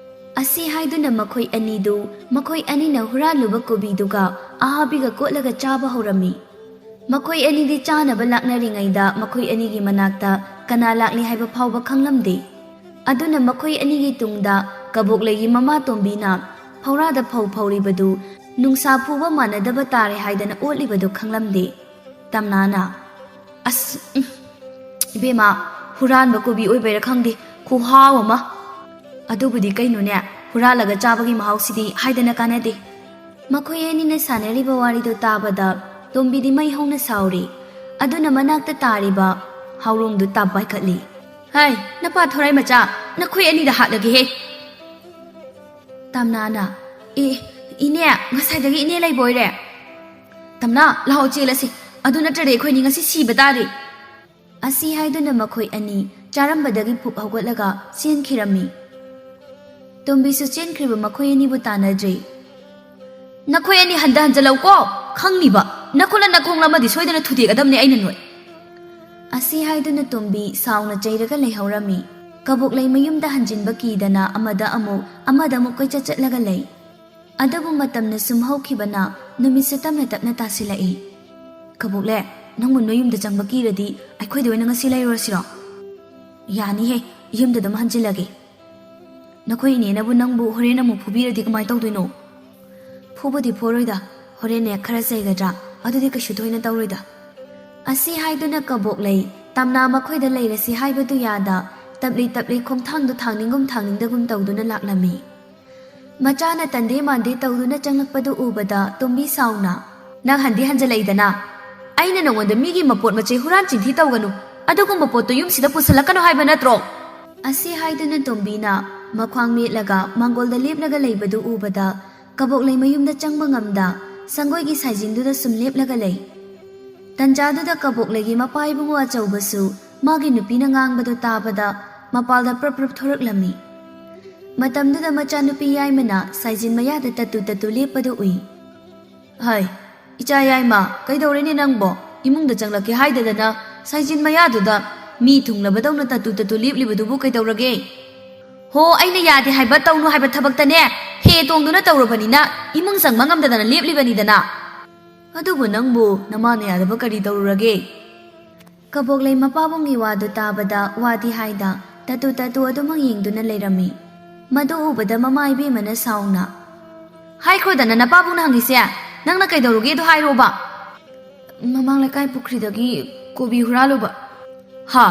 ꯑꯁꯤ ꯍꯥꯏꯗꯨꯅ ꯃꯈꯣꯏ ꯑꯅꯤꯗꯨ ꯃꯈꯣꯏ ꯑꯅꯤꯅ ꯍꯨꯔꯥꯜꯂꯨꯕ ꯀꯣꯕꯤꯗꯨꯒ ꯑꯍꯥꯕꯤꯒ ꯀꯣꯠꯂꯒ ꯆꯥꯕ ꯍꯧꯔꯝꯃꯤ꯫ ꯃꯈꯣꯏ ꯑꯅꯤꯗꯤ ꯆꯥꯅꯕ ꯂꯥꯛꯅꯔꯤꯉꯩꯗ ꯃꯈꯣꯏ ꯑꯅꯤꯒꯤ ꯃꯅꯥꯛꯇ ꯀꯅꯥ ꯂꯥꯛꯂꯤ ꯍꯥꯏꯕ ꯐꯥꯎꯕ ꯈꯪꯂꯝꯗꯦ꯫ ꯑꯗꯨꯅ ꯃꯈꯣꯏ ꯑꯅꯤꯒꯤ ꯇꯨꯡꯗ ꯀꯕꯣꯛꯂꯩꯒꯤ ꯃꯃꯥ ꯇꯣꯝꯕꯤꯅ ꯐꯧꯔꯥꯗ ꯐꯧ ꯐꯧꯔꯤꯕꯗꯨ ꯅꯨꯡꯁꯥ ꯐꯨꯕ ꯃꯥꯟꯅꯗꯕ ꯇꯥꯔꯦ ꯍꯥꯏꯗꯅ ꯑꯣꯠꯂꯤꯕꯗꯨ ꯈꯪꯂꯝꯗꯦ꯫ ꯇꯝꯅꯥꯅ, "ꯑꯁ, ꯎꯝ, ꯏꯕꯦꯝꯃ, ꯍꯨꯔꯥꯟꯕ ꯀꯣꯕꯤ ꯑꯣꯏꯕꯩꯔꯥ ꯈꯪꯗꯦ, ꯈꯨꯍꯥꯎ ꯑꯃ꯫ ꯑꯗꯨꯕꯨꯗꯤ ꯀꯩꯅꯣꯅꯦ, ꯍꯨꯔꯥꯜꯂꯒ ꯆꯥꯕꯒꯤ ꯃꯍꯥꯎꯁꯤꯗꯤ ꯍꯥꯏꯗꯅ ꯀꯥꯟꯅꯗꯦ꯫" ꯃꯈꯣꯏ ꯑꯅꯤꯅ ꯁꯥꯟꯅꯔꯤꯕ ꯋꯥꯔꯤꯗꯨ ꯇꯥꯕꯗ ꯇꯣꯝꯕꯤꯗꯤ ꯃꯩ ꯍꯧꯅ ꯁꯥꯎꯔꯤ꯫ ꯑꯗꯨꯅ ꯃꯅꯥꯛꯇ ꯇꯥꯔꯤꯕ ꯍꯥꯎꯔꯣꯡꯗꯨ ꯇꯥꯞ ꯄꯥꯏꯈꯠꯂꯤ꯫ "ꯍꯥꯏ, ꯅꯄꯥ ꯊꯣꯔꯥꯏ ꯃꯆꯥ, ꯅꯈꯣꯏ ꯑꯅꯤꯗ ꯍꯥꯠꯂꯒꯦꯍꯦ!" ꯇꯝꯅꯥꯅ, "ꯑꯦ, ꯏꯅꯦ, ꯉꯁꯥꯏꯗꯒꯤ ꯏꯅꯦ ꯂꯩꯕ ꯑꯣꯏꯔꯦ꯫ ꯇꯝꯅꯥ, ꯂꯥꯛꯑꯣ ꯆꯦꯜꯂꯁꯤ, ꯑꯗꯨ ꯅꯠꯇ꯭ꯔꯗꯤ ꯑꯩꯈꯣꯏꯅꯤ ꯉꯁꯤ ꯁꯤꯕ ꯇꯥꯔꯦ꯫" ꯑꯁꯤ ꯍꯥꯏꯗꯨꯅ ꯃꯈꯣꯏ ꯑꯅꯤ ꯆꯥꯔꯝꯕꯗꯒꯤ ꯐꯨꯞ ꯍꯧꯒꯠꯂꯒ ꯆꯦꯟꯈꯤꯔꯝꯃꯤ꯫ ꯇꯣꯝꯕꯤꯁꯨ ꯆꯦꯟꯈ꯭ꯔꯤꯕ ꯃꯈꯣꯏ ꯑꯅꯤꯕꯨ ꯇꯥꯟꯅꯗ꯭ꯔꯤ꯫ "ꯅꯈꯣꯏ ꯑꯅꯤ ꯍꯟꯗ ꯍꯟꯖꯜꯂꯧꯀꯣ, ꯈꯪꯅꯤꯕ, ꯅꯈꯨꯠꯂ ꯅꯈꯣꯡꯂ ꯑꯃꯗꯤ ꯁꯣꯏꯗꯅ ꯊꯨꯗꯦꯛꯑꯗꯕꯅꯦ ꯑꯩꯅ ꯅꯣꯏ꯫" ꯑꯁꯤ ꯍꯥꯏꯗꯨꯅ ꯇꯣꯝꯕꯤ ꯁꯥꯎꯅ ꯆꯩꯔꯒ ꯂꯩꯍꯧꯔꯝꯃꯤ꯫ ꯀꯕꯣꯛꯂꯩ ꯃꯌꯨꯝꯗ ꯍꯟꯖꯤꯟꯕ ꯀꯤꯗꯅ ꯑꯃꯗ ꯑꯃꯨꯛ, ꯑꯃꯗ ꯑꯃꯨꯛ ꯀꯣꯏꯆꯠ ꯆꯠꯂꯒ ꯂꯩ꯫ ꯑꯗꯨꯕꯨ ꯃꯇꯝꯅ ꯁꯨꯝ ꯍꯧꯈꯤꯕꯅ ꯅꯨꯃꯤꯠꯁꯨ ꯇꯞꯅ ꯇꯞꯅ ꯇꯥꯁꯤꯜꯂꯛꯏ꯫ "ꯀꯕꯣꯛꯂꯦ, ꯅꯪꯕꯨ ꯅꯣꯏ ꯌꯨꯝꯗ ꯆꯪꯕ ꯀꯤꯔꯗꯤ ꯑꯩꯈꯣꯏꯗ ꯑꯣꯏꯅ ꯉꯁꯤ ꯂꯩꯔꯨꯔꯁꯤꯔꯣ?" "ꯌꯥꯅꯤꯍꯦ, ꯌꯨꯝꯗ ꯑꯗꯨꯝ ꯍꯟꯖꯤꯜꯂꯒꯦ꯫" "ꯅꯈꯣꯏ ꯏꯅꯦꯅꯕꯨ ꯅꯪꯕꯨ ꯍꯣꯔꯦꯟ ꯑꯃꯨꯛ ꯐꯨꯕꯤꯔꯗꯤ ꯀꯃꯥꯏꯅ ꯇꯧꯗꯣꯏꯅꯣ?" "ꯐꯨꯕꯨꯗꯤ ꯐꯨꯔꯣꯏꯗ, ꯍꯣꯔꯦꯟꯅꯦ ꯈꯔ ꯆꯩꯒꯗ꯭ꯔꯥ, ꯑꯗꯨꯗꯤ ꯀꯩꯁꯨ ꯊꯣꯏꯅ ꯇꯧꯔꯣꯏꯗ꯫" ꯑꯁꯤ ꯍꯥꯏꯗꯨꯅ ꯀꯕꯣꯛꯂꯩ ꯇꯝꯅꯥ ꯃꯈꯣꯏꯗ ꯂꯩꯔꯁꯤ ꯍꯥꯏꯕꯗꯨ ꯌꯥꯗ ꯇꯞꯂꯤ ꯇꯞꯂꯤ ꯈꯣꯡꯊꯥꯡꯗꯨ ꯊꯥꯡꯅꯤꯡꯒꯨꯝ ꯊꯥꯡꯅꯤꯡꯗꯒꯨꯝ ꯇꯧꯗꯨꯅ ꯂꯥꯛꯂꯝꯃꯤ꯫ ꯃꯆꯥꯅ ꯇꯟꯗꯦ ꯃꯥꯟꯗꯦ ꯇꯧꯗꯨꯅ ꯆꯪꯂꯛꯄꯗꯨ ꯎꯕꯗ ꯇꯣꯝꯕꯤ ꯁꯥꯎꯅ, "ꯅꯪ ꯍꯟꯗꯤ ꯍꯟꯖꯤꯜꯂꯛꯏꯗꯅ? ꯑꯩꯅ ꯅꯉꯣꯟꯗ ꯃꯤꯒꯤ ꯃꯄꯣꯠ ꯃꯆꯩ ꯍꯨꯔꯥꯟ ꯆꯤꯟꯊꯤ ꯇꯧꯒꯅꯨ, ꯑꯗꯨꯒꯨꯝꯕ ꯄꯣꯠꯇꯨ ꯌꯨꯝꯁꯤꯗ ꯄꯨꯁꯤꯜꯂꯛꯀꯅꯨ ꯍꯥꯏꯕ ꯅꯠꯇ꯭ꯔꯣ?" ꯑꯁꯤ ꯍꯥꯏꯗꯨꯅ ꯇꯣꯝꯕꯤꯅ ꯃꯈ꯭ꯋꯥꯡ ꯃꯦꯠꯂꯒ ꯃꯥꯡꯒꯣꯜꯗ ꯂꯦꯞꯂꯒ ꯂꯩꯕꯗꯨ ꯎꯕꯗ ꯀꯕꯣꯛꯂꯩ ꯃꯌꯨꯝꯗ ꯆꯪꯕ ꯉꯝꯗ ꯁꯪꯒꯣꯏꯒꯤ ꯁꯥꯏꯖꯤꯟꯗꯨꯗ ꯁꯨꯝ ꯂꯦꯞꯂꯒ ꯂꯩ꯫ ꯇꯟꯖꯥꯗꯨꯗ ꯀꯕꯣꯛꯂꯩꯒꯤ ꯃꯄꯥ ꯏꯕꯨꯡꯉꯣ ꯑꯆꯧꯕꯁꯨ ꯃꯥꯒꯤ ꯅꯨꯄꯤꯅ ꯉꯥꯡꯕꯗꯨ ꯇꯥꯕꯗ ꯃꯄꯥꯜꯗ ꯄ꯭ꯔꯞ ꯄ꯭ꯔꯞ ꯊꯣꯔꯛꯂꯝꯃꯤ꯫ ꯃꯇꯝꯗꯨꯗ ꯃꯆꯥꯅꯨꯄꯤ ꯌꯥꯏꯃꯅ ꯁꯥꯏꯖꯤꯟ ꯃꯌꯥꯗ ꯇꯠꯇꯨ ꯇꯠꯇꯨ ꯂꯦꯞꯄꯗꯨ ꯎꯏ꯫ "ꯍꯥꯏ, ꯏꯆꯥ ꯌꯥꯏꯃ, ꯀꯩꯗꯧꯔꯦꯅꯦ ꯅꯪꯕꯣ? ꯏꯃꯨꯡꯗ ꯆꯪꯂꯛꯀꯦ ꯍꯥꯏꯗꯗꯅ ꯁꯥꯏꯖꯤꯟ ꯃꯌꯥꯗꯨꯗ ꯃꯤ ꯊꯨꯡꯂꯕꯗꯧꯅ ꯇꯠꯇꯨ ꯇꯠꯇꯨ ꯂꯦꯞꯂꯤꯕꯗꯨꯕꯨ ꯀꯩꯗꯧꯔꯒꯦ? ꯍꯣ, ꯑꯩꯅ ꯌꯥꯗꯦ ꯍꯥꯏꯕ ꯇꯧꯅꯨ ꯍꯥꯏꯕ ꯊꯕꯛꯇꯅꯦ, ꯍꯦ ꯇꯣꯡꯗꯨꯅ ꯇꯧꯔꯕꯅꯤꯅ ꯏꯃꯨꯡ ꯆꯪꯕ ꯉꯝꯗꯗꯅ ꯂꯦꯞꯂꯤꯕꯅꯤꯗꯅ꯫ ꯑꯗꯨꯕꯨ ꯅꯪꯕꯨ ꯅꯃꯥꯅ ꯌꯥꯗꯕ ꯀꯔꯤ ꯇꯧꯔꯨꯔꯒꯦ? ꯀꯕꯣꯛꯂꯩ ꯃꯄꯥꯕꯨꯡꯒꯤ ꯋꯥꯗꯨ ꯇꯥꯕꯗ ꯋꯥꯗꯤ ꯍꯥꯏꯗ, ꯇꯠꯇꯨ ꯇꯠꯇꯨ ꯑꯗꯨꯃꯛ ꯌꯦꯡꯗꯨꯅ ꯂꯩꯔꯝꯃꯤ꯫ ꯃꯗꯨ ꯎꯕꯗ ꯃꯃꯥ ꯏꯕꯦꯝꯃꯅ ꯁꯥꯎꯅ, "ꯍꯥꯏꯈ꯭ꯔꯣꯗꯅ ꯅꯄꯥꯕꯨꯡꯅ ꯍꯪꯉꯤꯁꯦ, ꯅꯪꯅ ꯀꯩꯗꯧꯔꯨꯒꯦꯗꯣ ꯍꯥꯏꯔꯣꯕ?" "ꯃꯃꯥꯡ ꯂꯩꯀꯥꯏ ꯄꯨꯈ꯭ꯔꯤꯗꯒꯤ ꯀꯣꯕꯤ ꯍꯨꯔꯥꯜꯂꯨꯕ꯫" "ꯍꯥ?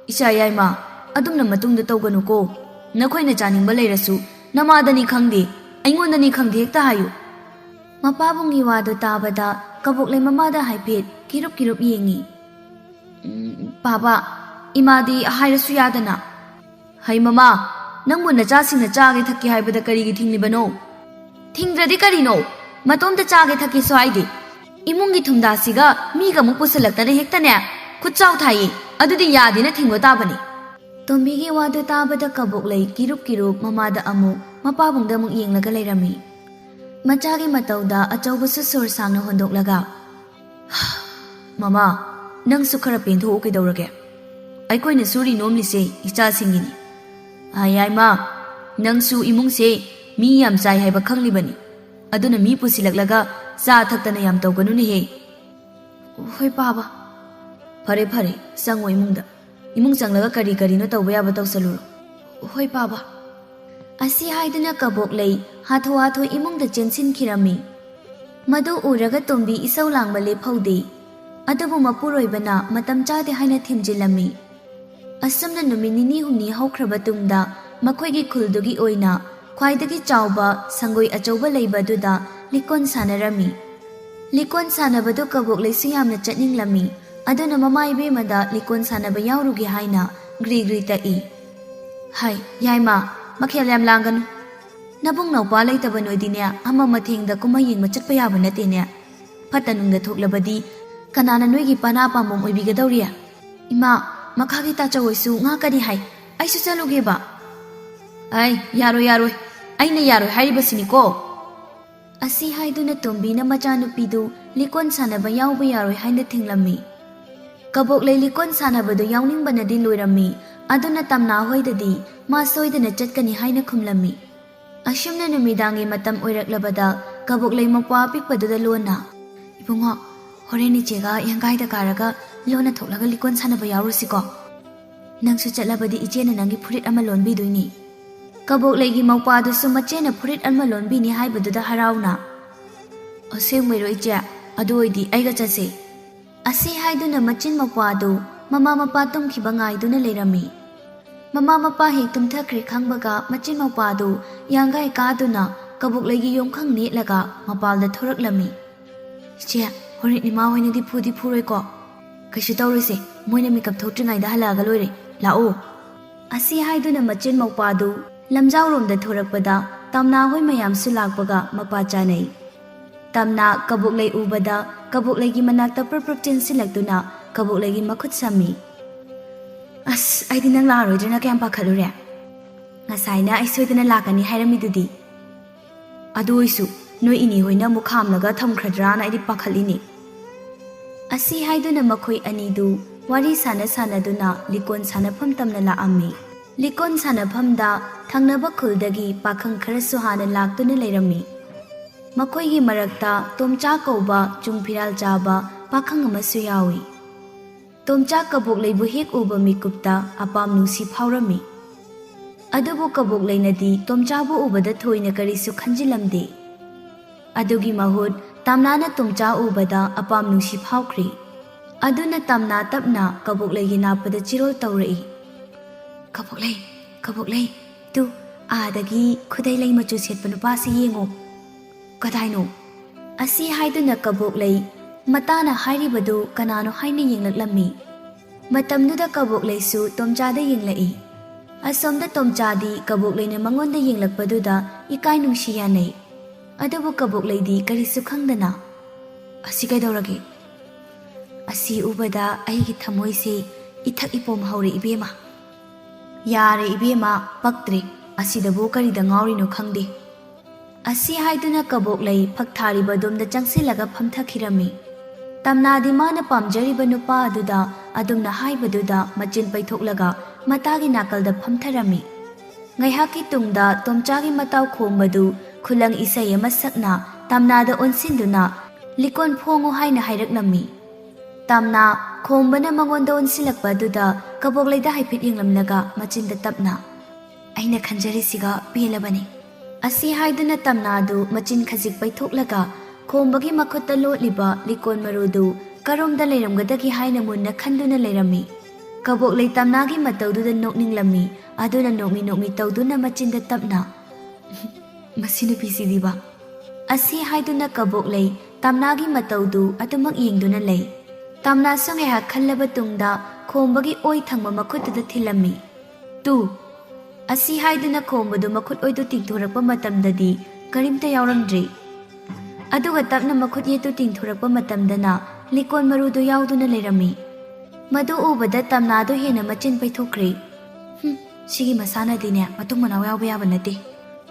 ꯏꯆꯥ ꯌꯥꯏꯃ, ꯑꯗꯨꯝꯅ ꯃꯇꯨꯡꯗ ꯇꯧꯒꯅꯨꯀꯣ꯫ ꯅꯈꯣꯏꯅ ꯆꯥꯅꯤꯡꯕ ꯂꯩꯔꯁꯨ ꯅꯃꯥꯗꯅꯤ ꯈꯪꯗꯦ, ꯑꯩꯉꯣꯟꯗꯅꯤ ꯈꯪꯗꯦ, ꯍꯦꯛꯇ ꯍꯥꯏꯌꯨ꯫" ꯃꯄꯥꯕꯨꯡꯒꯤ ꯋꯥꯗꯨ ꯇꯥꯕꯗ ꯀꯕꯣꯛꯂꯩ ꯃꯃꯥꯗ ꯍꯥꯏꯐꯦꯠ ꯀꯤꯔꯨꯞ ꯀꯤꯔꯨꯞ ꯌꯦꯡꯉꯤ꯫ "ꯎꯝ, ꯄꯥꯕ, ꯏꯃꯥꯗꯤ ꯍꯥꯏꯔꯁꯨ ꯌꯥꯗꯅ꯫" "ꯍꯩ ꯃꯃꯥ, ꯅꯪꯕꯨ ꯅꯆꯥꯁꯤꯡꯅ ꯆꯥꯒꯦ ꯊꯛꯀꯦ ꯍꯥꯏꯕꯗ ꯀꯔꯤꯒꯤ ꯊꯤꯡꯂꯤꯕꯅꯣ?" "ꯊꯤꯡꯗ꯭ꯔꯗꯤ ꯀꯔꯤꯅꯣ? ꯃꯇꯣꯝꯇ ꯆꯥꯒꯦ ꯊꯛꯀꯦꯁꯨ ꯍꯥꯏꯗꯦ꯫ ꯏꯃꯨꯡꯒꯤ ꯊꯨꯝꯗꯥꯁꯤꯒ ꯃꯤꯒ ꯑꯃꯨꯛ ꯄꯨꯁꯤꯜꯂꯛꯇꯅ ꯍꯦꯛꯇꯅꯦ, ꯈꯨꯠꯆꯥꯎ ꯊꯥꯏꯌꯦ꯫ ꯑꯗꯨꯗꯤ ꯌꯥꯗꯦꯅ ꯊꯤꯡꯕ ꯇꯥꯕꯅꯤ꯫" ꯇꯣꯝꯕꯤꯒꯤ ꯋꯥꯗꯨ ꯇꯥꯕꯗ ꯀꯕꯣꯛꯂꯩ ꯀꯤꯔꯨꯞ ꯀꯤꯔꯨꯞ ꯃꯃꯥꯗ ꯑꯃꯨꯛ, ꯃꯄꯥꯕꯨꯡꯗ ꯑꯃꯨꯛ ꯌꯦꯡꯂꯒ ꯂꯩꯔꯝꯃꯤ꯫ ꯃꯆꯥꯒꯤ ꯃꯇꯧꯗ ꯑꯆꯧꯕꯁꯨ ꯁꯣꯔ ꯁꯥꯡꯅ ꯍꯣꯟꯗꯣꯛꯂꯒ, "ꯃꯃꯥ, ꯅꯪꯁꯨ ꯈꯔ ꯄꯦꯟꯊꯣꯛꯎ ꯀꯩꯗꯧꯔꯒꯦ? ꯑꯩꯈꯣꯏꯅ ꯁꯨꯔꯤ ꯅꯣꯝꯂꯤꯁꯦ ꯏꯆꯥꯁꯤꯡꯒꯤꯅꯤ꯫ ꯑꯥ, ꯌꯥꯏꯃ, ꯅꯪꯁꯨ ꯏꯃꯨꯡꯁꯦ ꯃꯤ ꯌꯥꯝ ꯆꯥꯏ ꯍꯥꯏꯕ ꯈꯪꯂꯤꯕꯅꯤ꯫ ꯑꯗꯨꯅ ꯃꯤ ꯄꯨꯁꯤꯜꯂꯛꯂꯒ ꯆꯥ ꯊꯛꯇꯅ ꯌꯥꯝ ꯇꯧꯒꯅꯨꯅꯦꯍꯦ꯫" "ꯍꯣꯏ ꯄꯥꯕ꯫" "ꯐꯔꯦ ꯐꯔꯦ, ꯆꯪꯉꯣ ꯏꯃꯨꯡꯗ꯫ ꯏꯃꯨꯡ ꯆꯪꯂꯒ ꯀꯔꯤ ꯀꯔꯤꯅꯣ ꯇꯧꯕ ꯌꯥꯕ ꯇꯧꯁꯜꯂꯨꯔꯣ꯫" "ꯍꯣꯏ ꯄꯥꯕ꯫" ꯑꯁꯤ ꯍꯥꯏꯗꯨꯅ ꯀꯕꯣꯛꯂꯩ ꯍꯥꯊꯨ ꯍꯥꯊꯨ ꯏꯃꯨꯡꯗ ꯆꯦꯟꯁꯤꯟꯈꯤꯔꯝꯃꯤ꯫ ꯃꯗꯨ ꯎꯔꯒ ꯇꯣꯝꯕꯤ ꯏꯁꯧ ꯂꯥꯡꯕ ꯂꯦꯞꯍꯧꯗꯦ꯫ ꯑꯗꯨꯕꯨ ꯃꯄꯨꯔꯣꯏꯕꯅ ꯃꯇꯝ ꯆꯥꯗꯦ ꯍꯥꯏꯅ ꯊꯦꯝꯖꯤꯜꯂꯝꯃꯤ꯫ ꯑꯁꯨꯝꯅ ꯅꯨꯃꯤꯠ ꯅꯤꯅꯤ ꯍꯨꯝꯅꯤ ꯍꯧꯈ꯭ꯔꯕ ꯇꯨꯡꯗ ꯃꯈꯣꯏꯒꯤ ꯈꯨꯜꯗꯨꯒꯤ ꯑꯣꯏꯅ ꯈ꯭ꯋꯥꯏꯗꯒꯤ ꯆꯥꯎꯕ ꯁꯪꯒꯣꯏ ꯑꯆꯧꯕ ꯂꯩꯕ ꯑꯗꯨꯗ ꯂꯤꯀꯣꯟ ꯁꯥꯟꯅꯔꯝꯃꯤ꯫ ꯂꯤꯀꯣꯟ ꯁꯥꯟꯅꯕꯗꯨ ꯀꯕꯣꯛꯂꯩꯁꯨ ꯌꯥꯝꯅ ꯆꯠꯅꯤꯡꯂꯝꯃꯤ꯫ ꯑꯗꯨꯅ ꯃꯃꯥ ꯏꯕꯦꯝꯃꯗ ꯂꯤꯀꯣꯟ ꯁꯥꯟꯅꯕ ꯌꯥꯎꯔꯨꯒꯦ ꯍꯥꯏꯅ ꯒ꯭ꯔꯤ ꯒ꯭ꯔꯤ ꯇꯛꯏ꯫ "ꯍꯥꯏ, ꯌꯥꯏꯃ, ꯃꯈꯦꯜ ꯌꯥꯝ ꯂꯥꯡꯒꯅꯨ꯫ ꯅꯕꯨꯡ ꯅꯧꯄꯥ ꯂꯩꯇꯕ ꯅꯣꯏꯗꯤꯅꯦ, ꯑꯃ ꯃꯊꯦꯡꯗ ꯀꯨꯝꯍꯩ ꯌꯦꯡꯕ ꯆꯠꯄ ꯌꯥꯕ ꯅꯠꯇꯦꯅꯦ꯫ ꯐꯠꯇ ꯅꯨꯡꯗ ꯊꯣꯛꯂꯕꯗꯤ ꯀꯅꯥꯅ ꯅꯣꯏꯒꯤ ꯄꯅꯥ ꯄꯥꯝꯕꯣꯝ ꯑꯣꯏꯕꯤꯒꯗꯧꯔꯤ? ꯏꯃꯥ, ꯃꯈꯥꯒꯤ ꯇꯥꯆꯧ ꯍꯣꯏꯁꯨ ꯉꯥ ꯀꯔꯤ ꯍꯥꯏ? ꯑꯩꯁꯨ ꯆꯠꯂꯨꯒꯦꯕ꯫" "ꯑꯩ, ꯌꯥꯔꯣꯏ, ꯌꯥꯔꯣꯏ꯫ ꯑꯩꯅ ꯌꯥꯔꯣꯏ ꯍꯥꯏꯔꯤꯕꯁꯤꯅꯤꯀꯣ꯫" ꯑꯁꯤ ꯍꯥꯏꯗꯨꯅ ꯇꯣꯝꯕꯤꯅ ꯃꯆꯥꯅꯨꯄꯤꯗꯨ ꯂꯤꯀꯣꯟ ꯁꯥꯟꯅꯕ ꯌꯥꯎꯕ ꯌꯥꯔꯣꯏ ꯍꯥꯏꯅ ꯊꯤꯡꯂꯝꯃꯤ꯫ ꯀꯕꯣꯛꯂꯩ ꯂꯤꯀꯣꯟ ꯁꯥꯟꯅꯕꯗꯨ ꯌꯥꯎꯅꯤꯡꯕꯅꯗꯤ ꯂꯣꯏꯔꯝꯃꯤ꯫ ꯑꯗꯨꯅ ꯇꯝꯅꯥ ꯍꯣꯏꯗꯗꯤ ꯃꯥ ꯁꯣꯏꯗꯅ ꯆꯠꯀꯅꯤ ꯍꯥꯏꯅ ꯈꯨꯝꯂꯝꯃꯤ꯫ ꯑꯁꯨꯝꯅ ꯅꯨꯃꯤꯗꯥꯡꯒꯤ ꯃꯇꯝ ꯑꯣꯏꯔꯛꯂꯕꯗ ꯀꯕꯣꯛꯂꯩ ꯃꯧꯄ꯭ꯋꯥ ꯑꯄꯤꯛꯄꯗꯨꯗ ꯂꯣꯟꯅ, "ꯏꯕꯨꯡꯉꯣ, ꯍꯣꯔꯦꯟ ꯏꯆꯦꯒ ꯌꯥꯡꯒꯥꯏꯗ ꯀꯥꯔꯒ ꯂꯣꯟꯅ ꯊꯣꯛꯂꯒ ꯂꯤꯀꯣꯟ ꯁꯥꯟꯅꯕ ꯌꯥꯎꯔꯨꯁꯤꯀꯣ꯫ ꯅꯪꯁꯨ ꯆꯠꯂꯕꯗꯤ ꯏꯆꯦꯅ ꯅꯪꯒꯤ ꯐꯨꯔꯤꯠ ꯑꯃ ꯂꯣꯟꯕꯤꯗꯣꯏꯅꯤ"꯫ ꯀꯕꯣꯛꯂꯩꯒꯤ ꯃꯧꯄ꯭ꯋꯥꯗꯨꯁꯨ ꯃꯆꯦꯅ ꯐꯨꯔꯤꯠ ꯑꯃ ꯂꯣꯟꯕꯤꯅꯤ ꯍꯥꯏꯕꯗꯨꯗ ꯍꯔꯥꯎꯅ, "ꯑꯁꯦꯡꯕꯩꯔꯣ ꯏꯆꯦ? ꯑꯗꯨ ꯑꯣꯏꯗꯤ ꯑꯩꯒ ꯆꯠꯁꯦ"꯫ ꯑꯁꯤ ꯍꯥꯏꯗꯨꯅ ꯃꯆꯤꯟ ꯃꯧꯄ꯭ꯋꯥꯗꯨ ꯃꯃꯥ ꯃꯄꯥ ꯇꯨꯝꯈꯤꯕ ꯉꯥꯏꯗꯨꯅ ꯂꯩꯔꯝꯃꯤ꯫ ꯃꯃꯥ ꯃꯄꯥ ꯍꯦꯛ ꯇꯨꯝꯊꯈ꯭ꯔꯦ ꯈꯪꯕꯒ ꯃꯆꯤꯟ ꯃꯧꯄ꯭ꯋꯥꯗꯨ ꯌꯥꯡꯒꯥꯏ ꯀꯥꯗꯨꯅ ꯀꯕꯣꯛꯂꯩꯒꯤ ꯌꯣꯡꯈꯪ ꯅꯦꯠꯂꯒ ꯃꯄꯥꯜꯗ ꯊꯣꯔꯛꯂꯝꯃꯤ꯫ "ꯏꯆꯦ, ꯍꯣꯔꯦꯟ ꯏꯃꯥ ꯍꯣꯏꯅꯗꯤ ꯐꯨꯗꯤ ꯐꯨꯔꯣꯏꯀꯣ? ꯀꯩꯁꯨ ꯇꯧꯔꯣꯏꯁꯦ, ꯃꯣꯏꯅ ꯃꯤꯀꯞ ꯊꯣꯛꯇ꯭ꯔꯤꯉꯩꯗ ꯍꯜꯂꯛꯑꯒ ꯂꯣꯏꯔꯦ꯫ ꯂꯥꯛꯑꯣ"꯫ ꯑꯁꯤ ꯍꯥꯏꯗꯨꯅ ꯃꯆꯤꯟ ꯃꯧꯄ꯭ꯋꯥꯗꯨ ꯂꯝꯖꯥꯎꯔꯣꯝꯗ ꯊꯣꯔꯛꯄꯗ ꯇꯝꯅꯥ ꯍꯣꯏ ꯃꯌꯥꯝꯁꯨ ꯂꯥꯛꯄꯒ ꯃꯄꯥ ꯆꯥꯅꯩ꯫ ꯇꯝꯅꯥ ꯀꯕꯣꯛꯂꯩ ꯎꯕꯗ ꯀꯕꯣꯛꯂꯩꯒꯤ ꯃꯅꯥꯛꯇ ꯄ꯭ꯔꯞ ꯄ꯭ꯔꯞ ꯆꯦꯟꯁꯤꯜꯂꯛꯇꯨꯅ ꯀꯕꯣꯛꯂꯩꯒꯤ ꯃꯈꯨꯠ ꯁꯝꯃꯤ꯫ "ꯑꯁ, ꯑꯩꯗꯤ ꯅꯪ ꯂꯥꯛꯑꯔꯣꯏꯗ꯭ꯔꯅ ꯀꯌꯥꯝ ꯄꯥꯈꯠꯂꯨꯔꯦ꯫ ꯉꯁꯥꯏꯅ ꯑꯩ ꯁꯣꯏꯗꯅ ꯂꯥꯛꯀꯅꯤ ꯍꯥꯏꯔꯝꯃꯤꯗꯨꯗꯤ꯫ ꯑꯗꯨ ꯑꯣꯏꯁꯨ ꯅꯣꯏ ꯏꯅꯦ ꯍꯣꯏꯅ ꯑꯃꯨꯛ ꯈꯥꯝꯂꯒ ꯊꯝꯈ꯭ꯔꯗ꯭ꯔꯥꯅ ꯑꯩꯗꯤ ꯄꯥꯈꯠꯂꯤꯅꯦ"꯫ ꯑꯁꯤ ꯍꯥꯏꯗꯨꯅ ꯃꯈꯣꯏ ꯑꯅꯤꯗꯨ ꯋꯥꯔꯤ ꯁꯥꯟꯅ ꯁꯥꯟꯅꯗꯨꯅ ꯂꯤꯀꯣꯟ ꯁꯥꯟꯅꯐꯝ ꯇꯝꯅ ꯂꯥꯛꯑꯝꯃꯤ꯫ ꯂꯤꯀꯣꯟ ꯁꯥꯟꯅꯐꯝꯗ ꯊꯪꯅꯕ ꯈꯨꯜꯗꯒꯤ ꯄꯥꯈꯪ ꯈꯔꯁꯨ ꯍꯥꯟꯅ ꯂꯥꯛꯇꯨꯅ ꯂꯩꯔꯝꯃꯤ꯫ ꯃꯈꯣꯏꯒꯤ ꯃꯔꯛꯇ ꯇꯣꯝꯆꯥ ꯀꯧꯕ ꯆꯨꯡ ꯐꯤꯔꯥꯜ ꯆꯥꯕ ꯄꯥꯈꯪ ꯑꯃꯁꯨ ꯌꯥꯎꯏ꯫ ꯇꯣꯝꯆꯥ ꯀꯕꯣꯛꯂꯩꯕꯨ ꯍꯦꯛ ꯎꯕ ꯃꯤꯀꯨꯞꯇ ꯑꯄꯥꯝ ꯅꯨꯡꯁꯤ ꯐꯥꯎꯔꯝꯃꯤ꯫ ꯑꯗꯨꯕꯨ ꯀꯕꯣꯛꯂꯩꯅꯗꯤ ꯇꯣꯝꯆꯥꯕꯨ ꯎꯕꯗ ꯊꯣꯏꯅ ꯀꯔꯤꯁꯨ ꯈꯟꯖꯤꯜꯂꯝꯗꯦ꯫ ꯑꯗꯨꯒꯤ ꯃꯍꯨꯠ ꯇꯝꯅꯥꯅ ꯇꯣꯝꯆꯥ ꯎꯕꯗ ꯑꯄꯥꯝ ꯅꯨꯡꯁꯤ ꯐꯥꯎꯈ꯭ꯔꯤ꯫ ꯑꯗꯨꯅ ꯇꯝꯅꯥ ꯇꯞꯅ ꯀꯕꯣꯛꯂꯩꯒꯤ ꯅꯥꯞꯄꯗ ꯆꯤꯔꯣꯜ ꯇꯧꯔꯛꯏ꯫ "ꯀꯕꯣꯛꯂꯩ, ꯀꯕꯣꯛꯂꯩ, ꯇꯨ, ꯑꯥꯗꯒꯤ ꯈꯨꯗꯩ ꯂꯩ ꯃꯆꯨ ꯁꯦꯠꯄ ꯅꯨꯄꯥꯁꯤ ꯌꯦꯡꯉꯨ"꯫ "ꯀꯗꯥꯏꯅꯣ?" ꯑꯁꯤ ꯍꯥꯏꯗꯨꯅ ꯀꯕꯣꯛꯂꯩ ꯃꯇꯥꯅ ꯍꯥꯏꯔꯤꯕꯗꯨ ꯀꯅꯥꯅꯣ ꯍꯥꯏꯅ ꯌꯦꯡꯂꯛꯂꯝꯃꯤ꯫ ꯃꯇꯝꯗꯨꯗ ꯀꯕꯣꯛꯂꯩꯁꯨ ꯇꯣꯝꯆꯥꯗ ꯌꯦꯡꯂꯛꯏ꯫ ꯑꯁꯣꯝꯗ ꯇꯣꯝꯆꯥꯗꯤ ꯀꯕꯣꯛꯂꯩꯅ ꯃꯉꯣꯟꯗ ꯌꯦꯡꯂꯛꯄꯗꯨꯗ ꯏꯀꯥꯏ ꯅꯨꯡꯁꯤ ꯌꯥꯅꯩ꯫ ꯑꯗꯨꯕꯨ ꯀꯕꯣꯛꯂꯩꯗꯤ ꯀꯔꯤꯁꯨ ꯈꯪꯗꯅ, "ꯑꯁꯤ ꯀꯩꯗꯧꯔꯒꯦ? ꯑꯁꯤ ꯎꯕꯗ ꯑꯩꯒꯤ ꯊꯃꯣꯏꯁꯦ ꯏꯊꯛ ꯏꯄꯣꯝ ꯍꯧꯔꯦ ꯏꯕꯦꯝꯃ"꯫ "ꯌꯥꯔꯦ ꯏꯕꯦꯝꯃ, ꯄꯛꯇ꯭ꯔꯦ꯫ ꯑꯁꯤꯗꯕꯨ ꯀꯔꯤꯗ ꯉꯥꯎꯔꯤꯅꯣ ꯈꯪꯗꯦ"꯫ ꯑꯁꯤ ꯍꯥꯏꯗꯨꯅ ꯀꯕꯣꯛꯂꯩ ꯐꯛ ꯊꯥꯔꯤꯕ ꯑꯗꯣꯝꯗ ꯆꯪꯁꯤꯜꯂꯒ ꯐꯝꯊꯈꯤꯔꯝꯃꯤ꯫ ꯇꯝꯅꯥꯗꯤ ꯃꯥꯅ ꯄꯥꯝꯖꯔꯤꯕ ꯅꯨꯄꯥ ꯑꯗꯨꯗ ꯑꯗꯨꯝꯅ ꯍꯥꯏꯕꯗꯨꯗ ꯃꯆꯤꯟ ꯄꯩꯊꯣꯛꯂꯒ ꯃꯇꯥꯒꯤ ꯅꯥꯀꯜꯗ ꯐꯝꯊꯔꯝꯃꯤ꯫ ꯉꯥꯏꯍꯥꯛꯀꯤ ꯇꯨꯡꯗ ꯇꯣꯝꯆꯥꯒꯤ ꯃꯇꯥꯎ ꯈꯣꯝꯕꯗꯨ ꯈꯨꯂꯪ ꯏꯁꯩ ꯑꯃ ꯁꯛꯅ ꯇꯝꯅꯥꯗ ꯑꯣꯟꯁꯤꯟꯗꯨꯅ "ꯂꯤꯀꯣꯟ ꯐꯣꯡꯉꯨ" ꯍꯥꯏꯅ ꯍꯥꯏꯔꯛꯂꯝꯃꯤ꯫ ꯇꯝꯅꯥ ꯈꯣꯝꯕꯅ ꯃꯉꯣꯟꯗ ꯑꯣꯟꯁꯤꯜꯂꯛꯄ ꯑꯗꯨꯗ ꯀꯕꯣꯛꯂꯩꯗ ꯍꯥꯏꯐꯦꯠ ꯌꯦꯡꯂꯝꯂꯒ ꯃꯆꯤꯟꯗ ꯇꯞꯅ, "ꯑꯩꯅ ꯈꯟꯖꯔꯤꯁꯤꯒ ꯄꯦꯜꯂꯕꯅꯤ" ꯑꯁꯤ ꯍꯥꯏꯗꯨꯅ ꯇꯝꯅꯥꯗꯨ ꯃꯆꯤꯟ ꯈꯖꯤꯛ ꯄꯩꯊꯣꯛꯂꯒ ꯈꯣꯝꯕꯒꯤ ꯃꯈꯨꯠꯇ ꯂꯣꯠꯂꯤꯕ ꯂꯤꯀꯣꯟ ꯃꯔꯨꯗꯨ ꯀꯔꯣꯝꯗ ꯂꯩꯔꯝꯒꯗꯒꯦ ꯍꯥꯏꯅ ꯃꯨꯟꯅ ꯈꯟꯗꯨꯅ ꯂꯩꯔꯝꯃꯤ꯫ ꯀꯕꯣꯛꯂꯩ ꯇꯝꯅꯥꯒꯤ ꯃꯇꯧꯗꯨꯗ ꯅꯣꯛꯅꯤꯡꯂꯝꯃꯤ꯫ ꯑꯗꯨꯅ ꯅꯣꯛꯃꯤ ꯅꯣꯛꯃꯤ ꯇꯧꯗꯨꯅ ꯃꯆꯤꯟꯗ ꯇꯞꯅ, "ꯃꯁꯤ ꯅꯨꯄꯤꯁꯤꯗꯤꯕ" ꯑꯁꯤ ꯍꯥꯏꯗꯨꯅ ꯀꯕꯣꯛꯂꯩ ꯇꯝꯅꯥꯒꯤ ꯃꯇꯧꯗꯨ ꯑꯗꯨꯃꯛ ꯌꯦꯡꯗꯨꯅ ꯂꯩ꯫ ꯇꯝꯅꯥꯁꯨ ꯉꯥꯏꯍꯥꯛ ꯈꯜꯂꯕ ꯇꯨꯡꯗ ꯈꯣꯝꯕꯒꯤ ꯑꯣꯏ ꯊꯪꯕ ꯃꯈꯨꯠꯇꯨꯗ ꯊꯤꯜꯂꯝꯃꯤ꯫ "ꯇꯨ" ꯑꯁꯤ ꯍꯥꯏꯗꯨꯅ ꯈꯣꯝꯕꯗꯨ ꯃꯈꯨꯠ ꯑꯣꯏꯗꯨ ꯇꯤꯡꯊꯣꯔꯛꯄ ꯃꯇꯝꯗꯗꯤ ꯀꯔꯤꯝꯇ ꯌꯥꯎꯔꯝꯗ꯭ꯔꯤ꯫ ꯑꯗꯨꯒ ꯇꯞꯅ ꯃꯈꯨꯠ ꯌꯦꯠꯇꯨ ꯇꯤꯡꯊꯣꯔꯛꯄ ꯃꯇꯝꯗꯅ ꯂꯤꯀꯣꯟ ꯃꯔꯨꯗꯨ ꯌꯥꯎꯗꯨꯅ ꯂꯩꯔꯝꯃꯤ꯫ ꯃꯗꯨ ꯎꯕꯗ ꯇꯝꯅꯥꯗꯨ ꯍꯦꯟꯅ ꯃꯆꯤꯟ ꯄꯩꯊꯣꯛꯈ꯭ꯔꯦ꯫ "ꯍꯨꯝ, ꯁꯤꯒꯤ ꯃꯁꯥꯅꯗꯤꯅꯦ ꯃꯇꯨꯡ ꯃꯅꯥꯎ ꯌꯥꯎꯕ ꯌꯥꯕ ꯅꯠꯇꯦ"꯫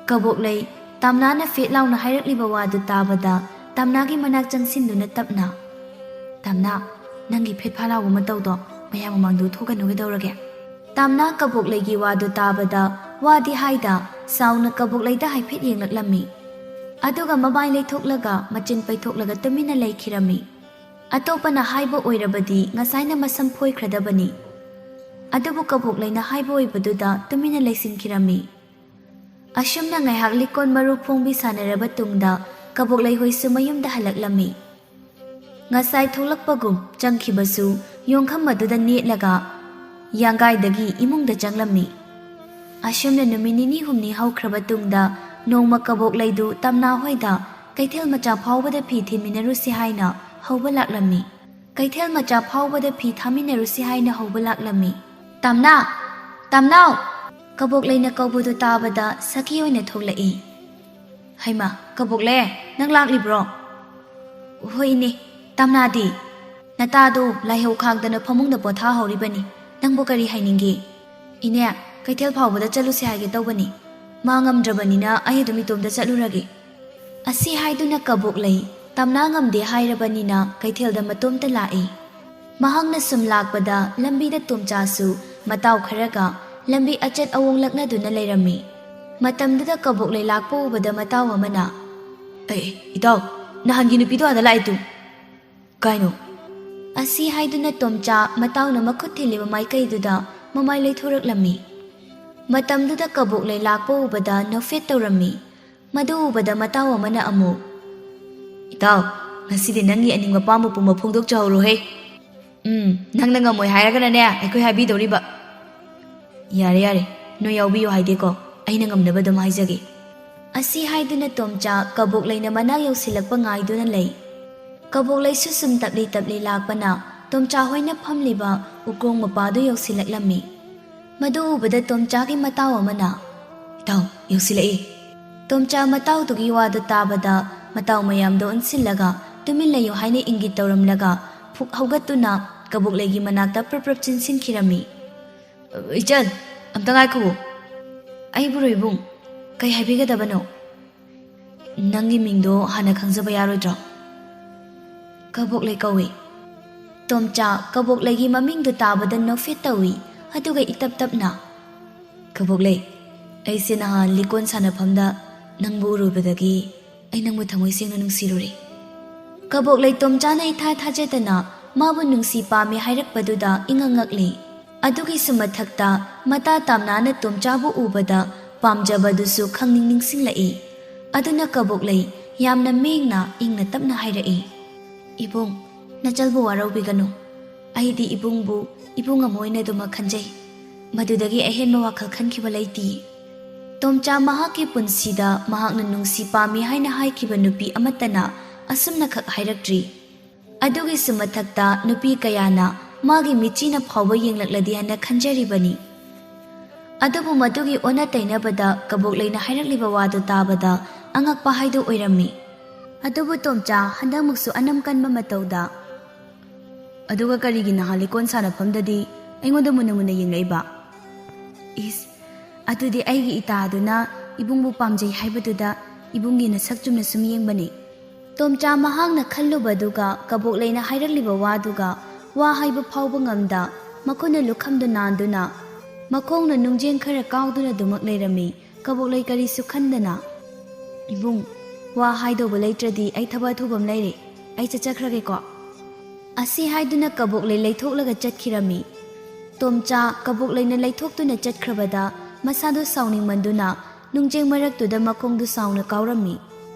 ꯀꯕꯣꯛꯂꯩ ꯇꯝꯅꯥꯅ ꯐꯦꯠ ꯂꯥꯎꯅ ꯍꯥꯏꯔꯛꯂꯤꯕ ꯋꯥꯗꯨ ꯇꯥꯕꯗ ꯇꯝꯅꯥꯒꯤ ꯃꯅꯥꯛ ꯆꯪꯁꯤꯟꯗꯨꯅ ꯇꯞꯅ, "ꯇꯝꯅꯥ, ꯅꯪꯒꯤ ꯐꯦꯠ ꯐꯥ ꯂꯥꯎꯕ ꯃꯇꯧꯗꯣ ꯃꯌꯥꯝ ꯃꯃꯥꯡꯗ ꯎꯠꯊꯣꯛꯀꯅꯨ ꯀꯩꯗꯧꯔꯒꯦ?" ꯇꯝꯅꯥ ꯀꯕꯣꯛꯂꯩꯒꯤ ꯋꯥꯗꯨ ꯇꯥꯕꯗ ꯋꯥꯗꯤ ꯍꯥꯏꯗ ꯁꯥꯎꯅ ꯀꯕꯣꯛꯂꯩꯗ ꯍꯥꯏꯐꯦꯠ ꯌꯦꯡꯂꯛꯂꯝꯃꯤ꯫ ꯑꯗꯨꯒ ꯃꯃꯥꯏ ꯂꯩꯊꯣꯛꯂꯒ ꯃꯆꯤꯟ ꯄꯩꯊꯣꯛꯂꯒ ꯇꯨꯃꯤꯟꯅ ꯂꯩꯈꯤꯔꯝꯃꯤ꯫ ꯑꯇꯣꯞꯄꯅ ꯍꯥꯏꯕ ꯑꯣꯏꯔꯕꯗꯤ ꯉꯁꯥꯏꯅ ꯃꯁꯝ ꯐꯣꯏꯈ꯭ꯔꯗꯕꯅꯤ꯫ ꯑꯗꯨꯕꯨ ꯀꯕꯣꯛꯂꯩꯅ ꯍꯥꯏꯕ ꯑꯣꯏꯕꯗꯨꯗ ꯇꯨꯃꯤꯟꯅ ꯂꯩꯁꯤꯟꯈꯤꯔꯝꯃꯤ꯫ ꯑꯁꯨꯝꯅ ꯉꯥꯏꯍꯥꯛ ꯂꯤꯀꯣꯟ ꯃꯔꯨ ꯐꯣꯡꯕꯤ ꯁꯥꯟꯅꯔꯕ ꯇꯨꯡꯗ ꯀꯕꯣꯛꯂꯩ ꯍꯣꯏꯁꯨ ꯃꯌꯨꯝꯗ ꯍꯜꯂꯛꯂꯝꯃꯤ꯫ ꯉꯁꯥꯏ ꯊꯣꯛꯂꯛꯄꯒꯨꯝ ꯆꯪꯈꯤꯕꯁꯨ ꯌꯣꯡꯈꯝ ꯑꯗꯨꯗ ꯅꯦꯠꯂꯒ ꯌꯥꯡꯒꯥꯏꯗꯒꯤ ꯏꯃꯨꯡꯗ ꯆꯪꯂꯝꯃꯤ꯫ ꯑꯁꯨꯝꯅ ꯅꯨꯃꯤꯠ ꯅꯤꯅꯤ ꯍꯨꯝꯅꯤ ꯍꯧꯈ꯭ꯔꯕ ꯇꯨꯡꯗ ꯅꯣꯡꯃ ꯀꯕꯣꯛꯂꯩꯗꯨ ꯇꯝꯅꯥ ꯍꯣꯏꯗ ꯀꯩꯊꯦꯜ ꯃꯆꯥ ꯐꯥꯎꯕꯗ ꯐꯤ ꯊꯤꯟꯃꯤꯟꯅꯔꯨꯁꯤ ꯍꯥꯏꯅ ꯍꯧꯕ ꯂꯥꯛꯂꯝꯃꯤ꯫ ꯀꯩꯊꯦꯜ ꯃꯆꯥ ꯐꯥꯎꯕꯗ ꯐꯤ ꯊꯥꯃꯤꯟꯅꯔꯨꯁꯤ ꯍꯥꯏꯅ ꯍꯧꯕ ꯂꯥꯛꯂꯝꯃꯤ꯫ "ꯇꯝꯅꯥ! ꯇꯝꯅꯥꯎ!" ꯀꯕꯣꯛꯂꯩꯅ ꯀꯧꯕꯗꯨ ꯇꯥꯕꯗ ꯁꯈꯤ ꯑꯣꯏꯅ ꯊꯣꯛꯂꯛꯏ꯫ "ꯍꯩꯃꯥ, ꯀꯕꯣꯛꯂꯩ, ꯅꯪ ꯂꯥꯛꯂꯤꯕ꯭ꯔꯣ?" "ꯍꯣꯏ ꯏꯅꯦ꯫ ꯇꯝꯅꯥꯗꯤ?" "ꯅꯇꯥꯗꯣ ꯂꯥꯏꯍꯧ ꯈꯥꯡꯗꯅ ꯐꯃꯨꯡꯗ ꯄꯣꯊꯥꯍꯧꯔꯤꯕꯅꯤ꯫ ꯅꯪꯕꯨ ꯀꯔꯤ ꯍꯥꯏꯅꯤꯡꯒꯦ?" "ꯏꯅꯦ, ꯀꯩꯊꯦꯜ ꯐꯥꯎꯕꯗ ꯆꯠꯂꯨꯁꯤ ꯍꯥꯏꯒꯦ ꯇꯧꯕꯅꯤ꯫ ꯃꯥ ꯉꯝꯗ꯭ꯔꯕꯅꯤꯅ ꯑꯩ ꯑꯗꯨꯝ ꯏꯇꯣꯝꯇ ꯆꯠꯂꯨꯔꯒꯦ"꯫ ꯑꯁꯤ ꯍꯥꯏꯗꯨꯅ ꯀꯕꯣꯛꯂꯩ ꯇꯝꯅ ꯉꯝꯗꯦ ꯍꯥꯏꯔꯕꯅꯤꯅ ꯀꯩꯊꯦꯜꯗ ꯃꯇꯣꯝꯇ ꯂꯥꯛꯏ꯫ ꯃꯍꯥꯛꯅ ꯁꯨꯝ ꯂꯥꯛꯄꯗ ꯂꯝꯕꯤꯗ ꯇꯣꯝꯆꯥꯁꯨ ꯃꯇꯥꯎ ꯈꯔꯒ ꯂꯝꯕꯤ ꯑꯆꯠ ꯑꯋꯣꯡ ꯂꯛꯅꯗꯨꯅ ꯂꯩꯔꯝꯃꯤ꯫ ꯃꯇꯝꯗꯨꯗ ꯀꯕꯣꯛꯂꯩ ꯂꯥꯛꯄ ꯎꯕꯗ ꯃꯇꯥꯎ ꯑꯃꯅ, "ꯑꯦ, ꯏꯇꯥꯎ, ꯅꯍꯥꯟꯒꯤ ꯅꯨꯄꯤꯗꯣ ꯑꯥꯗ ꯂꯥꯛꯑꯦ ꯇꯨ꯫ ꯀꯥꯏꯅꯣ?" ꯑꯁꯤ ꯍꯥꯏꯗꯨꯅ ꯇꯣꯝꯆꯥ ꯃꯇꯥꯎꯅ ꯃꯈꯨꯠ ꯊꯤꯜꯂꯤꯕ ꯃꯥꯏꯀꯩꯗꯨꯗ ꯃꯃꯥꯏ ꯂꯩꯊꯣꯔꯛꯂꯝꯃꯤ꯫ ꯃꯇꯝꯗꯨꯗ ꯀꯕꯣꯛꯂꯩ ꯂꯥꯛꯄ ꯎꯕꯗ ꯅꯣꯛꯐꯦꯠ ꯇꯧꯔꯝꯃꯤ꯫ ꯃꯗꯨ ꯎꯕꯗ ꯃꯇꯥꯎ ꯑꯃꯅ ꯑꯃꯨꯛ, "ꯏꯇꯥꯎ, ꯉꯁꯤꯗꯤ ꯅꯪꯒꯤ ꯑꯅꯤꯡꯕ ꯑꯄꯥꯝꯕ ꯄꯨꯝꯕ ꯐꯣꯡꯗꯣꯛꯆꯍꯧꯔꯣꯍꯦ꯫ ꯎꯝ, ꯅꯪꯅ ꯉꯝꯃꯣꯏ ꯍꯥꯏꯔꯒꯅꯅꯦ ꯑꯩꯈꯣꯏ ꯍꯥꯏꯕꯤꯗꯧꯔꯤꯕ꯫ ꯌꯥꯔꯦ, ꯌꯥꯔꯦ, ꯅꯣꯏ ꯌꯥꯎꯕꯤꯌꯣ ꯍꯥꯏꯗꯦꯀꯣ, ꯑꯩꯅ ꯉꯝꯅꯕ ꯑꯗꯨꯝ ꯍꯥꯏꯖꯒꯦ꯫" ꯑꯁꯤ ꯍꯥꯏꯗꯨꯅ ꯇꯣꯝꯆꯥ ꯀꯕꯣꯛꯂꯩꯅ ꯃꯅꯥꯛ ꯌꯧꯁꯤꯜꯂꯛꯄ ꯉꯥꯏꯗꯨꯅ ꯂꯩ꯫ ꯀꯕꯣꯛꯂꯩꯁꯨ ꯁꯨꯝ ꯇꯞꯂꯤ ꯇꯞꯂꯤ ꯂꯥꯛꯄꯅ ꯇꯣꯝꯆꯥ ꯍꯣꯏꯅ ꯐꯝꯂꯤꯕ ꯎꯀꯣꯡ ꯃꯄꯥꯗꯨ ꯌꯧꯁꯤꯜꯂꯛꯂꯝꯃꯤ꯫ ꯃꯗꯨ ꯎꯕꯗ ꯇꯣꯝꯆꯥꯒꯤ ꯃꯇꯥꯎ ꯑꯃꯅ, "ꯏꯇꯥꯎ, ꯌꯧꯁꯤꯜꯂꯛꯏ!" ꯇꯣꯝꯆꯥ ꯃꯇꯥꯎꯗꯨꯒꯤ ꯋꯥꯗꯨ ꯇꯥꯕꯗ ꯃꯇꯥꯎ ꯃꯌꯥꯝꯗꯣ ꯑꯣꯟꯁꯤꯜꯂꯒ ꯇꯨꯃꯤꯟ ꯂꯩꯌꯨ ꯍꯥꯏꯅ ꯏꯪꯒꯤꯠ ꯇꯧꯔꯝꯂꯒ ꯐꯨꯛ ꯍꯧꯒꯠꯇꯨꯅ ꯀꯕꯣꯛꯂꯩꯒꯤ ꯃꯅꯥꯛꯇ ꯄ꯭ꯔꯞ ꯄ꯭ꯔꯞ ꯆꯦꯟꯁꯤꯟꯈꯤꯔꯝꯃꯤ꯫ "ꯏꯆꯟ, ꯑꯝꯇ ꯉꯥꯏꯈꯣ꯫" "ꯑꯩꯕꯨꯔꯣ ꯏꯕꯨꯡ? ꯀꯩ ꯍꯥꯏꯕꯤꯒꯗꯕꯅꯣ?" "ꯅꯪꯒꯤ ꯃꯤꯡꯗꯣ ꯍꯥꯟꯅ ꯈꯪꯖꯕ ꯌꯥꯔꯣꯏꯗ꯭ꯔꯣ?" "ꯀꯕꯣꯛꯂꯩ ꯀꯧꯏ꯫" ꯇꯣꯝꯆꯥ ꯀꯕꯣꯛꯂꯩꯒꯤ ꯃꯃꯤꯡꯗꯨ ꯇꯥꯕꯗ ꯅꯣꯛꯐꯦꯠ ꯇꯧꯏ, ꯑꯗꯨꯒ ꯏꯇꯞ ꯇꯞꯅ, "ꯀꯕꯣꯛꯂꯩ, ꯑꯩꯁꯦ ꯅꯍꯥꯟ ꯂꯤꯀꯣꯟ ꯁꯥꯟꯅꯐꯝꯗ ꯅꯪꯕꯨ ꯎꯔꯨꯕꯗꯒꯤ ꯑꯩ ꯅꯪꯕꯨ ꯊꯃꯣꯏ ꯁꯦꯡꯅ ꯅꯨꯡꯁꯤꯔꯨꯔꯦ꯫" ꯀꯕꯣꯛꯂꯩ ꯇꯣꯝꯆꯥꯅ ꯏꯊꯥ ꯊꯥꯖꯗꯅ ꯃꯥꯕꯨ ꯅꯨꯡꯁꯤ ꯄꯥꯝꯃꯤ ꯍꯥꯏꯔꯛꯄꯗꯨꯗ ꯏꯉꯛ ꯉꯛꯂꯤ꯫ ꯑꯗꯨꯒꯤꯁꯨ ꯃꯊꯛꯇ ꯃꯇꯥ ꯇꯥꯝꯅꯥꯅ ꯇꯣꯝꯆꯥꯕꯨ ꯎꯕꯗ ꯄꯥꯝꯖꯕꯗꯨꯁꯨ ꯈꯪꯅꯤꯡ ꯅꯤꯡꯁꯤꯡꯂꯛꯏ꯫ ꯑꯗꯨꯅ ꯀꯕꯣꯛꯂꯩ ꯌꯥꯝꯅ ꯃꯦꯡꯅ ꯏꯪꯅ ꯇꯞꯅ ꯍꯥꯏꯔꯛꯏ, "ꯏꯕꯨꯡ, ꯅꯆꯜꯕꯨ ꯋꯥꯔꯧꯕꯤꯒꯅꯨ꯫ ꯑꯩꯗꯤ ꯏꯕꯨꯡꯕꯨ ꯏꯕꯨꯡ ꯑꯃ ꯑꯣꯏꯅ ꯑꯗꯨꯃꯛ ꯈꯟꯖꯩ꯫ ꯃꯗꯨꯗꯒꯤ ꯑꯍꯦꯟꯕ ꯋꯥꯈꯜ ꯈꯟꯈꯤꯕ ꯂꯩꯇꯦ꯫" ꯇꯣꯝꯆꯥ ꯃꯍꯥꯛꯀꯤ ꯄꯨꯟꯁꯤꯗ ꯃꯍꯥꯛꯅ ꯅꯨꯡꯁꯤ ꯄꯥꯝꯃꯤ ꯍꯥꯏꯅ ꯍꯥꯏꯈꯤꯕ ꯅꯨꯄꯤ ꯑꯃꯠꯇꯅ ꯑꯁꯨꯝꯅꯈꯛ ꯍꯥꯏꯔꯛꯇ꯭ꯔꯤ꯫ ꯑꯗꯨꯒꯤꯁꯨ ꯃꯊꯛꯇ ꯅꯨꯄꯤ ꯀꯌꯥꯅ ꯃꯥꯒꯤ ꯃꯤꯠꯆꯤꯅ ꯐꯥꯎꯕ ꯌꯦꯡꯂꯛꯂꯗꯤ ꯍꯥꯏꯅ ꯈꯟꯖꯔꯤꯕꯅꯤ꯫ ꯑꯗꯨꯕꯨ ꯃꯗꯨꯒꯤ ꯑꯣꯟꯅ ꯇꯩꯅꯕꯗ ꯀꯕꯣꯛꯂꯩꯅ ꯍꯥꯏꯔꯛꯂꯤꯕ ꯋꯥꯗꯨ ꯇꯥꯕꯗ ꯑꯉꯛꯄ ꯍꯥꯏꯗꯨ ꯑꯣꯏꯔꯝꯃꯤ꯫ ꯑꯗꯨꯕꯨ ꯇꯣꯝꯆꯥ ꯍꯟꯗꯛꯃꯨꯛꯁꯨ ꯑꯅꯝ ꯀꯟꯕ ꯃꯇꯧꯗ, "ꯑꯗꯨꯒ ꯀꯔꯤꯒꯤ ꯅꯍꯥꯟ ꯂꯤꯀꯣꯟ ꯁꯥꯟꯅꯐꯝꯗꯗꯤ ꯑꯩꯉꯣꯟꯗ ꯃꯨꯟꯅ ꯃꯨꯟꯅ ꯌꯦꯡꯂꯛꯏꯕ?" "ꯏꯁ, ꯑꯗꯨꯗꯤ ꯑꯩꯒꯤ ꯏꯇꯥꯗꯨꯅ ꯏꯕꯨꯡꯕꯨ ꯄꯥꯝꯖꯩ ꯍꯥꯏꯕꯗꯨꯗ ꯏꯕꯨꯡꯒꯤ ꯅꯁꯛ ꯆꯨꯝꯅ ꯁꯨꯝ ꯌꯦꯡꯕꯅꯤ꯫ ꯇꯣꯝꯆꯥ ꯃꯍꯥꯛꯅ ꯈꯜꯂꯨꯕꯗꯨꯒ ꯀꯕꯣꯛꯂꯩꯅ ꯍꯥꯏꯔꯛꯂꯤꯕ ꯋꯥꯗꯨꯒ ꯋꯥ ꯍꯥꯏꯕ ꯐꯥꯎꯕ ꯉꯝꯗ ꯃꯈꯨꯠꯅ ꯂꯨꯈꯝꯗꯨ ꯅꯥꯟꯗꯨꯅ ꯃꯈꯣꯡꯅ ꯅꯨꯡꯖꯦꯡ ꯈꯔ ꯀꯥꯎꯗꯨꯅ ꯑꯗꯨꯃꯛ ꯂꯩꯔꯝꯃꯤ꯫ ꯀꯕꯣꯛꯂꯩ ꯀꯔꯤꯁꯨ ꯈꯟꯗꯅ, "ꯏꯕꯨꯡ, ꯋꯥ ꯍꯥꯏꯗꯧꯕ ꯂꯩꯇ꯭ꯔꯗꯤ ꯑꯩ ꯊꯕꯛ ꯑꯊꯨꯕ ꯑꯃ ꯂꯩꯔꯦ, ꯑꯩ ꯆꯠꯆꯈ꯭ꯔꯒꯦꯀꯣ?" ꯑꯁꯤ ꯍꯥꯏꯗꯨꯅ ꯀꯕꯣꯛꯂꯩ ꯂꯩꯊꯣꯛꯂꯒ ꯆꯠꯈꯤꯔꯝꯃꯤ꯫ ꯇꯣꯝꯆꯥ ꯀꯕꯣꯛꯂꯩꯅ ꯂꯩꯊꯣꯛꯇꯨꯅ ꯆꯠꯈ꯭ꯔꯕꯗ ꯃꯁꯥꯗꯨ ꯁꯥꯎꯅꯤꯡꯃꯟꯗꯨꯅ ꯅꯨꯡꯖꯦꯡ ꯃꯔꯛꯇꯨꯗ ꯃꯈꯣꯡꯗꯨ ꯁꯥꯎꯅ ꯀꯥꯎꯔꯝꯃꯤ꯫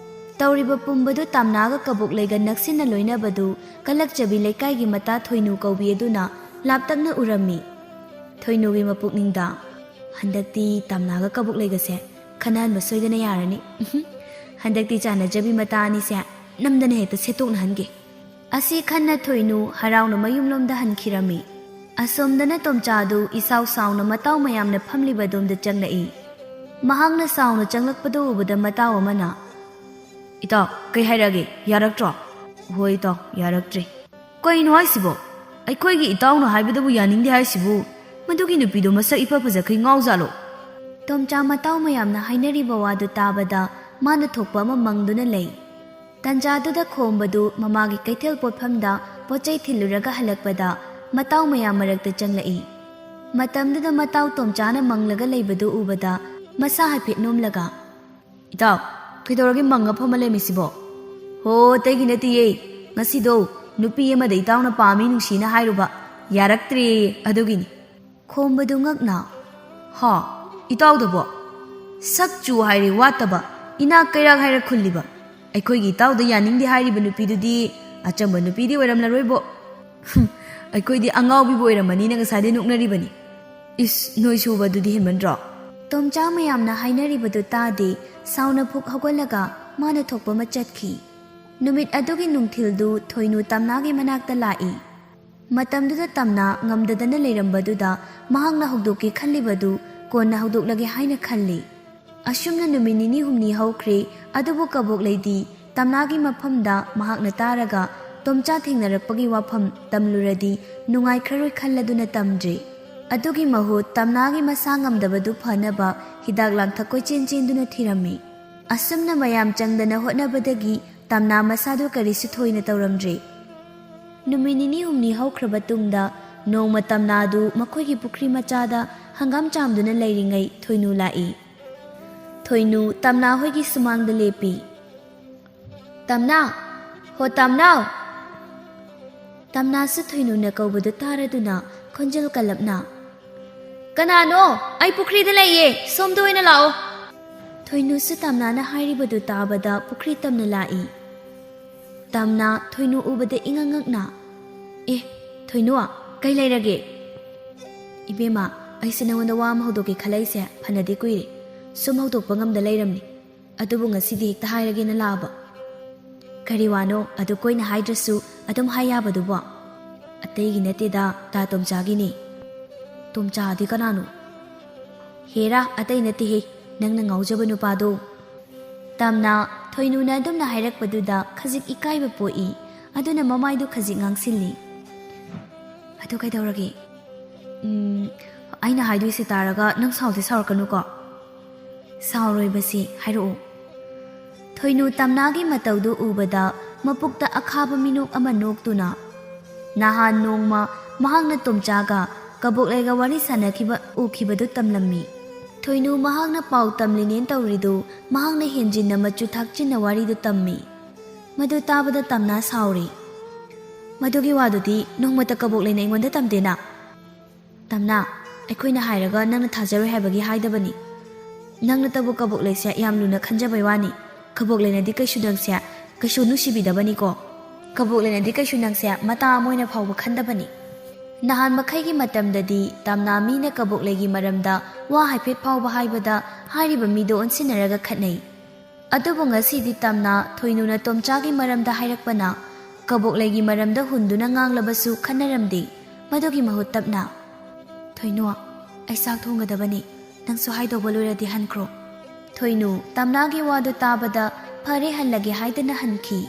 ꯇꯧꯔꯤꯕ ꯄꯨꯝꯕꯗꯨ ꯇꯥꯝꯅꯥꯒ ꯀꯕꯣꯛꯂꯩꯒ ꯅꯛꯁꯤꯟꯅ ꯂꯣꯏꯅꯕꯗꯨ ꯀꯂꯛꯆꯕꯤ ꯂꯩꯀꯥꯏꯒꯤ ꯃꯇꯥ ꯊꯣꯏꯅꯨ ꯀꯧꯕꯤ ꯑꯗꯨꯅ ꯂꯥꯞꯇꯛꯅ ꯎꯔꯝꯃꯤ꯫ ꯊꯣꯏꯅꯨꯒꯤ ꯃꯄꯨꯛꯅꯤꯡꯗ, "ꯍꯟꯗꯛꯇꯤ ꯇꯥꯝꯅꯥꯒ ꯀꯕꯣꯛꯂꯩꯒꯁꯦ ꯈꯟꯅꯍꯟꯕ ꯁꯣꯏꯗꯅ ꯌꯥꯔꯅꯤ꯫ ꯍꯟꯗꯛꯇꯤ ꯆꯥꯟꯅꯖꯕꯤ ꯃꯇꯥ ꯑꯅꯤꯁꯦ ꯅꯝꯗꯅ ꯍꯦꯛꯇ ꯁꯦꯠꯇꯣꯛꯅꯍꯟꯒꯦ"꯫ ꯑꯁꯤ ꯈꯟꯅ ꯊꯣꯏꯅꯨ ꯍꯔꯥꯎꯅ ꯃꯌꯨꯝꯂꯣꯝꯗ ꯍꯟꯈꯤꯔꯝꯃꯤ꯫ ꯑꯁꯣꯝꯗꯅ ꯇꯣꯝꯆꯥꯗꯨ ꯏꯁꯥꯎ ꯁꯥꯎꯅ ꯃꯇꯥꯎ ꯃꯌꯥꯝꯅ ꯐꯝꯂꯤꯕ ꯑꯗꯣꯝꯗ ꯆꯪꯂꯛꯏ꯫ ꯃꯍꯥꯛꯅ ꯁꯥꯎꯅ ꯆꯪꯂꯛꯄꯗꯨ ꯎꯕꯗ ꯃꯇꯥꯎ ꯑꯃꯅ, "ꯏꯇꯥꯎ, ꯀꯩ ꯍꯥꯏꯔꯛꯑꯒꯦ? ꯌꯥꯔꯛꯇ꯭ꯔꯣ?" "ꯍꯣꯏ ꯏꯇꯥꯎ, ꯌꯥꯔꯛꯇ꯭ꯔꯦ"꯫ "ꯀꯩꯅꯣ ꯍꯥꯏꯁꯤꯕꯣ? ꯑꯩꯈꯣꯏꯒꯤ ꯏꯇꯥꯎꯅ ꯍꯥꯏꯕꯗꯕꯨ ꯌꯥꯅꯤꯡꯗꯦ ꯍꯥꯏꯁꯤꯕꯨ? ꯃꯗꯨꯒꯤ ꯅꯨꯄꯤꯗꯣ ꯃꯁꯛ ꯏꯐ ꯐꯖꯈꯩ ꯉꯥꯎꯖꯥꯠꯂꯣ?" ꯇꯣꯝꯆꯥ ꯃꯇꯥꯎ ꯃꯌꯥꯝꯅ ꯍꯥꯏꯅꯔꯤꯕ ꯋꯥꯗꯨ ꯇꯥꯕꯗ ꯃꯥꯅ ꯊꯣꯛꯄ ꯑꯃ ꯃꯪꯗꯨꯅ ꯂꯩ꯫ ꯇꯟꯖꯥꯗꯨꯗ ꯈꯣꯝꯕꯗꯨ ꯃꯃꯥꯒꯤ ꯀꯩꯊꯦꯜ ꯄꯣꯠꯐꯝꯗ ꯄꯣꯠ ꯆꯩ ꯊꯤꯜꯂꯨꯔꯒ ꯍꯜꯂꯛꯄꯗ ꯃꯇꯥꯎ ꯃꯌꯥꯝ ꯃꯔꯛꯇ ꯆꯪꯂꯛꯏ꯫ ꯃꯇꯝꯗꯨꯗ ꯃꯇꯥꯎ ꯇꯣꯝꯆꯥꯅ ꯃꯪꯂꯒ ꯂꯩꯕꯗꯨ ꯎꯕꯗ ꯃꯁꯥ ꯍꯥꯏꯐꯦꯠ ꯅꯣꯝꯂꯒ, "ꯏꯇꯥꯎ, ꯀꯩꯗꯧꯔꯒꯦ ꯃꯪꯉ ꯐꯝꯃ ꯂꯩꯔꯝꯃꯤꯁꯤꯕꯣ?" "ꯍꯣ, ꯑꯇꯩꯒꯤ ꯅꯠꯇꯤꯌꯦ, ꯉꯁꯤꯗꯣ ꯅꯨꯄꯤ ꯑꯃꯗ ꯏꯇꯥꯎꯅ ꯄꯥꯝꯃꯤ ꯅꯨꯡꯁꯤꯅ ꯍꯥꯏꯔꯨꯕ, ꯌꯥꯔꯛꯇ꯭ꯔꯦꯌꯦ, ꯑꯗꯨꯒꯤꯅꯤ"꯫ ꯈꯣꯝꯕꯗꯨ ꯉꯛꯅ, "ꯍꯥ? ꯏꯇꯥꯎꯗꯕꯣ? ꯁꯛ ꯆꯨ ꯍꯥꯏꯔꯦ ꯋꯥꯠꯇꯕ, ꯏꯅꯥꯛ ꯀꯩꯔꯥꯛ ꯍꯥꯏꯔ ꯈꯨꯜꯂꯤꯕ꯫ ꯑꯩꯈꯣꯏꯒꯤ ꯏꯇꯥꯎꯗ ꯌꯥꯅꯤꯡꯗꯦ ꯍꯥꯏꯔꯤꯕ ꯅꯨꯄꯤꯗꯨꯗꯤ ꯑꯆꯝꯕ ꯅꯨꯄꯤꯗꯤ ꯑꯣꯏꯔꯝꯂꯔꯣꯏꯕꯣ꯫ ꯍꯨꯝ, ꯑꯩꯈꯣꯏꯗꯤ ꯑꯉꯥꯎꯕꯤꯕꯨ ꯑꯣꯏꯔꯝꯃꯅꯤꯅ ꯉꯁꯥꯏꯗꯩ ꯅꯣꯛꯅꯔꯤꯕꯅꯤ꯫ ꯏꯁ, ꯅꯣꯏꯁꯨꯕ ꯑꯗꯨꯗꯤ ꯍꯦꯟꯃꯟꯗ꯭ꯔꯣ?" ꯇꯣꯝꯆꯥ ꯃꯌꯥꯝꯅ ꯍꯥꯏꯅꯔꯤꯕꯗꯨ ꯇꯥꯗꯦ, ꯁꯥꯎꯅ ꯐꯨꯛ ꯍꯧꯒꯠꯂꯒ ꯃꯥꯅ ꯊꯣꯛꯄ ꯑꯃ ꯆꯠꯈꯤ꯫ ꯅꯨꯃꯤꯠ ꯑꯗꯨꯒꯤ ꯅꯨꯡꯊꯤꯜꯗꯨ ꯊꯣꯏꯅꯨ ꯇꯝꯅꯥꯒꯤ ꯃꯅꯥꯛꯇ ꯂꯥꯛꯏ꯫ ꯃꯇꯝꯗꯨꯗ ꯇꯝꯅꯥ ꯉꯝꯗꯗꯅ ꯂꯩꯔꯝꯕꯗꯨꯗ ꯃꯍꯥꯛꯅ ꯍꯧꯗꯣꯛꯀꯦ ꯈꯜꯂꯤꯕꯗꯨ ꯀꯣꯟꯅ ꯍꯧꯗꯣꯛꯂꯒꯦ ꯍꯥꯏꯅ ꯈꯜꯂꯤ꯫ ꯑꯁꯨꯝꯅ ꯅꯨꯃꯤꯠ ꯅꯤꯅꯤ ꯍꯨꯝꯅꯤ ꯍꯧꯈ꯭ꯔꯦ, ꯑꯗꯨꯕꯨ ꯀꯕꯣꯛꯂꯩꯗꯤ ꯇꯝꯅꯥꯒꯤ ꯃꯐꯝꯗ ꯃꯍꯥꯛꯅ ꯇꯥꯔꯒ ꯇꯣꯝꯆꯥ ꯊꯦꯡꯅꯔꯛꯄꯒꯤ ꯋꯥꯐꯝ ꯇꯝꯂꯨꯔꯗꯤ ꯅꯨꯡꯉꯥꯏꯈ꯭ꯔꯔꯣꯏ ꯈꯜꯂꯗꯨꯅ ꯇꯝꯗ꯭ꯔꯦ꯫ ꯑꯗꯨꯒꯤ ꯃꯍꯨꯠ ꯇꯝꯅꯥꯒꯤ ꯃꯁꯥ ꯉꯝꯗꯕꯗꯨ ꯐꯅꯕ ꯍꯤꯗꯥꯛ ꯂꯥꯡꯊꯛ ꯀꯣꯏꯆꯦꯟ ꯆꯦꯟꯗꯨꯅ ꯊꯤꯔꯝꯃꯤ꯫ ꯑꯁꯨꯝꯅ ꯃꯌꯥꯝ ꯆꯪꯗꯅ ꯍꯣꯠꯅꯕꯗꯒꯤ ꯇꯝꯅꯥ ꯃꯁꯥꯗꯨ ꯀꯔꯤꯁꯨ ꯊꯣꯏꯅ ꯇꯧꯔꯝꯗ꯭ꯔꯤ꯫ ꯅꯨꯃꯤꯠ ꯅꯤꯅꯤ ꯍꯨꯝꯅꯤ ꯍꯧꯈ꯭ꯔꯕ ꯇꯨꯡꯗ ꯅꯣꯡꯃ ꯇꯝꯅꯥꯗꯨ ꯃꯈꯣꯏꯒꯤ ꯄꯨꯈ꯭ꯔꯤ ꯃꯆꯥꯗ ꯍꯪꯒꯥꯝ ꯆꯥꯝꯗꯨꯅ ꯂꯩꯔꯤꯉꯩ ꯊꯣꯏꯅꯨ ꯂꯥꯛꯏ꯫ ꯊꯣꯏꯅꯨ ꯇꯝꯅꯥ ꯍꯣꯏꯒꯤ ꯁꯨꯃꯥꯡꯗ ꯂꯦꯞꯄꯤ꯫ "ꯇꯝꯅꯥ! ꯍꯣ ꯇꯝꯅꯥꯎ!" ꯇꯝꯅꯥꯁꯨ ꯊꯣꯏꯅꯨꯅ ꯀꯧꯕꯗꯨ ꯇꯥꯔꯗꯨꯅ ꯈꯣꯟꯖꯦꯜ ꯀꯜꯂꯞꯅ, "ꯀꯅꯥꯅꯣ? ꯑꯩ ꯄꯨꯈ꯭ꯔꯤꯗ ꯂꯩꯌꯦ, ꯁꯣꯝꯗ ꯑꯣꯏꯅ ꯂꯥꯛꯑꯣ!" ꯊꯣꯏꯅꯨꯁꯨ ꯇꯝꯅꯥꯅ ꯍꯥꯏꯔꯤꯕꯗꯨ ꯇꯥꯕꯗ ꯄꯨꯈ꯭ꯔꯤ ꯇꯝꯅ ꯂꯥꯛꯏ꯫ ꯇꯝꯅꯥ ꯊꯣꯏꯅꯨ ꯎꯕꯗ ꯏꯉꯛ ꯉꯛꯅ, "ꯑꯦ, ꯊꯣꯏꯅꯨ, ꯀꯩ ꯂꯩꯔꯒꯦ?" "ꯏꯕꯦꯝꯃ, ꯑꯩꯁꯦ ꯅꯉꯣꯟꯗ ꯋꯥ ꯑꯃ ꯍꯧꯗꯣꯛꯀꯦ ꯈꯜꯂꯛꯏꯁꯦ ꯐꯅꯗꯤ ꯀꯨꯏꯔꯦ꯫ ꯁꯨꯝ ꯍꯧꯗꯣꯛꯄ ꯉꯝꯗ ꯂꯩꯔꯝꯅꯤ꯫ ꯑꯗꯨꯕꯨ ꯉꯁꯤꯗꯤ ꯍꯦꯛꯇ ꯍꯥꯏꯔꯒꯦꯅ ꯂꯥꯛꯑꯕ꯫" "ꯀꯔꯤ ꯋꯥꯅꯣ? ꯑꯗꯨ ꯀꯣꯏꯅ ꯍꯥꯏꯗ꯭ꯔꯁꯨ ꯑꯗꯨꯝ ꯍꯥꯏ ꯌꯥꯕꯗꯨꯕꯣ?" "ꯑꯇꯩꯒꯤ ꯅꯠꯇꯦꯗ, ꯇꯥ ꯇꯣꯝꯆꯥꯒꯤꯅꯤ꯫" "ꯇꯣꯝꯆꯥꯗꯤ ꯀꯅꯥꯅꯣ?" "ꯍꯦꯔꯥ, ꯑꯇꯩ ꯅꯠꯇꯦꯍꯦ, ꯅꯪꯅ ꯉꯥꯎꯖꯕ ꯅꯨꯄꯥꯗꯣ꯫" ꯇꯝꯅ ꯊꯣꯏꯅꯨꯅ ꯑꯗꯨꯝꯅ ꯍꯥꯏꯔꯛꯄꯗꯨꯗ ꯈꯖꯤꯛ ꯏꯀꯥꯏꯕ ꯄꯣꯛꯏ꯫ ꯑꯗꯨꯅ ꯃꯃꯥꯏꯗꯨ ꯈꯖꯤꯛ ꯉꯥꯡꯁꯤꯜꯂꯤ꯫ "ꯑꯗꯨ ꯀꯩꯗꯧꯔꯒꯦ?" "ꯎꯝ, ꯑꯩꯅ ꯍꯥꯏꯗꯣꯏꯁꯦ ꯇꯥꯔꯒ ꯅꯪ ꯁꯥꯎꯗꯤ ꯁꯥꯎꯔꯛꯀꯅꯨꯀꯣ?" "ꯁꯥꯎꯔꯣꯏꯕꯁꯤ, ꯍꯥꯏꯔꯛꯑꯣ꯫" ꯊꯣꯏꯅꯨ ꯇꯝꯅꯥꯒꯤ ꯃꯇꯧꯗꯨ ꯎꯕꯗ ꯃꯄꯨꯛꯇ ꯑꯈꯥꯕ ꯃꯤꯅꯣꯛ ꯑꯃ ꯅꯣꯛꯇꯨꯅ, "ꯅꯍꯥꯟ ꯅꯣꯡꯃ ꯃꯍꯥꯛꯅ ꯇꯣꯝꯆꯥꯒ ꯀꯕꯣꯛꯂꯩꯒ ꯋꯥꯔꯤ ꯁꯥꯟꯅꯈꯤꯕ ꯎꯈꯤꯕꯗꯨ ꯇꯝꯂꯝꯃꯤ꯫ ꯊꯣꯏꯅꯨ ꯃꯍꯥꯛꯅ ꯄꯥꯎ ꯇꯝꯂꯤꯅꯦꯅ ꯇꯧꯔꯤꯗꯨ ꯃꯍꯥꯛꯅ ꯍꯦꯟꯖꯤꯟꯅ ꯃꯆꯨ ꯊꯥꯛꯆꯤꯟꯅ ꯋꯥꯔꯤꯗꯨ ꯇꯝꯃꯤ꯫" ꯃꯗꯨ ꯇꯥꯕꯗ ꯇꯝꯅꯥ ꯁꯥꯎꯔꯤ꯫ "ꯃꯗꯨꯒꯤ ꯋꯥꯗꯨꯗꯤ ꯅꯣꯡꯃꯇ ꯀꯕꯣꯛꯂꯩꯅ ꯑꯩꯉꯣꯟꯗ ꯇꯝꯗꯦꯅ꯫" "ꯇꯝꯅꯥ, ꯑꯩꯈꯣꯏꯅ ꯍꯥꯏꯔꯒ ꯅꯪꯅ ꯊꯥꯖꯔꯣꯏ ꯍꯥꯏꯕꯒꯤ ꯍꯥꯏꯗꯕꯅꯤ꯫ ꯅꯪꯅꯇꯕꯨ ꯀꯕꯣꯛꯂꯩꯁꯦ ꯌꯥꯝ ꯂꯨꯅ ꯈꯟꯖꯕꯩ ꯋꯥꯅꯤ꯫ ꯀꯕꯣꯛꯂꯩꯅꯗꯤ ꯀꯩꯁꯨ ꯅꯪꯁꯦ ꯀꯩꯁꯨ ꯅꯨꯡꯁꯤꯕꯤꯗꯕꯅꯤꯀꯣ꯫ ꯀꯕꯣꯛꯂꯩꯅꯗꯤ ꯀꯩꯁꯨ ꯅꯪꯁꯦ ꯃꯇꯥ ꯑꯃ ꯑꯣꯏꯅ ꯐꯥꯎꯕ ꯈꯟꯗꯕꯅꯤ꯫ ꯅꯍꯥꯟ ꯃꯈꯩꯒꯤ ꯃꯇꯝꯗꯗꯤ ꯇꯝꯅꯥ ꯃꯤꯅ ꯀꯕꯣꯛꯂꯩꯒꯤ ꯃꯔꯝꯗ ꯋꯥ ꯍꯥꯏꯐꯦꯠ ꯐꯥꯎꯕ ꯍꯥꯏꯕꯗ ꯍꯥꯏꯔꯤꯕ ꯃꯤꯗꯣ ꯑꯣꯟꯁꯤꯟꯅꯔꯒ ꯈꯠꯅꯩ꯫ ꯑꯗꯨꯕꯨ ꯉꯁꯤꯗꯤ ꯇꯝꯅꯥ ꯊꯣꯏꯅꯨꯅ ꯇꯣꯝꯆꯥꯒꯤ ꯃꯔꯝꯗ ꯍꯥꯏꯔꯛꯄꯅ ꯀꯕꯣꯛꯂꯩꯒꯤ ꯃꯔꯝꯗ ꯍꯨꯟꯗꯨꯅ ꯉꯥꯡꯂꯕꯁꯨ ꯈꯟꯅꯔꯝꯗꯦ꯫ ꯃꯗꯨꯒꯤ ꯃꯍꯨꯠ ꯇꯞꯅ, "ꯊꯣꯏꯅꯨ, ꯑꯩ ꯆꯥꯛ ꯊꯣꯡꯒꯗꯕꯅꯤ꯫ ꯅꯪꯁꯨ ꯍꯥꯏꯗꯧꯕ ꯂꯣꯏꯔꯗꯤ ꯍꯟꯈ꯭ꯔꯣ꯫" ꯊꯣꯏꯅꯨ ꯇꯝꯅꯥꯒꯤ ꯋꯥꯗꯨ ꯇꯥꯕꯗ "ꯐꯔꯦ, ꯍꯜꯂꯒꯦ" ꯍꯥꯏꯗꯅ ꯍꯟꯈꯤ꯫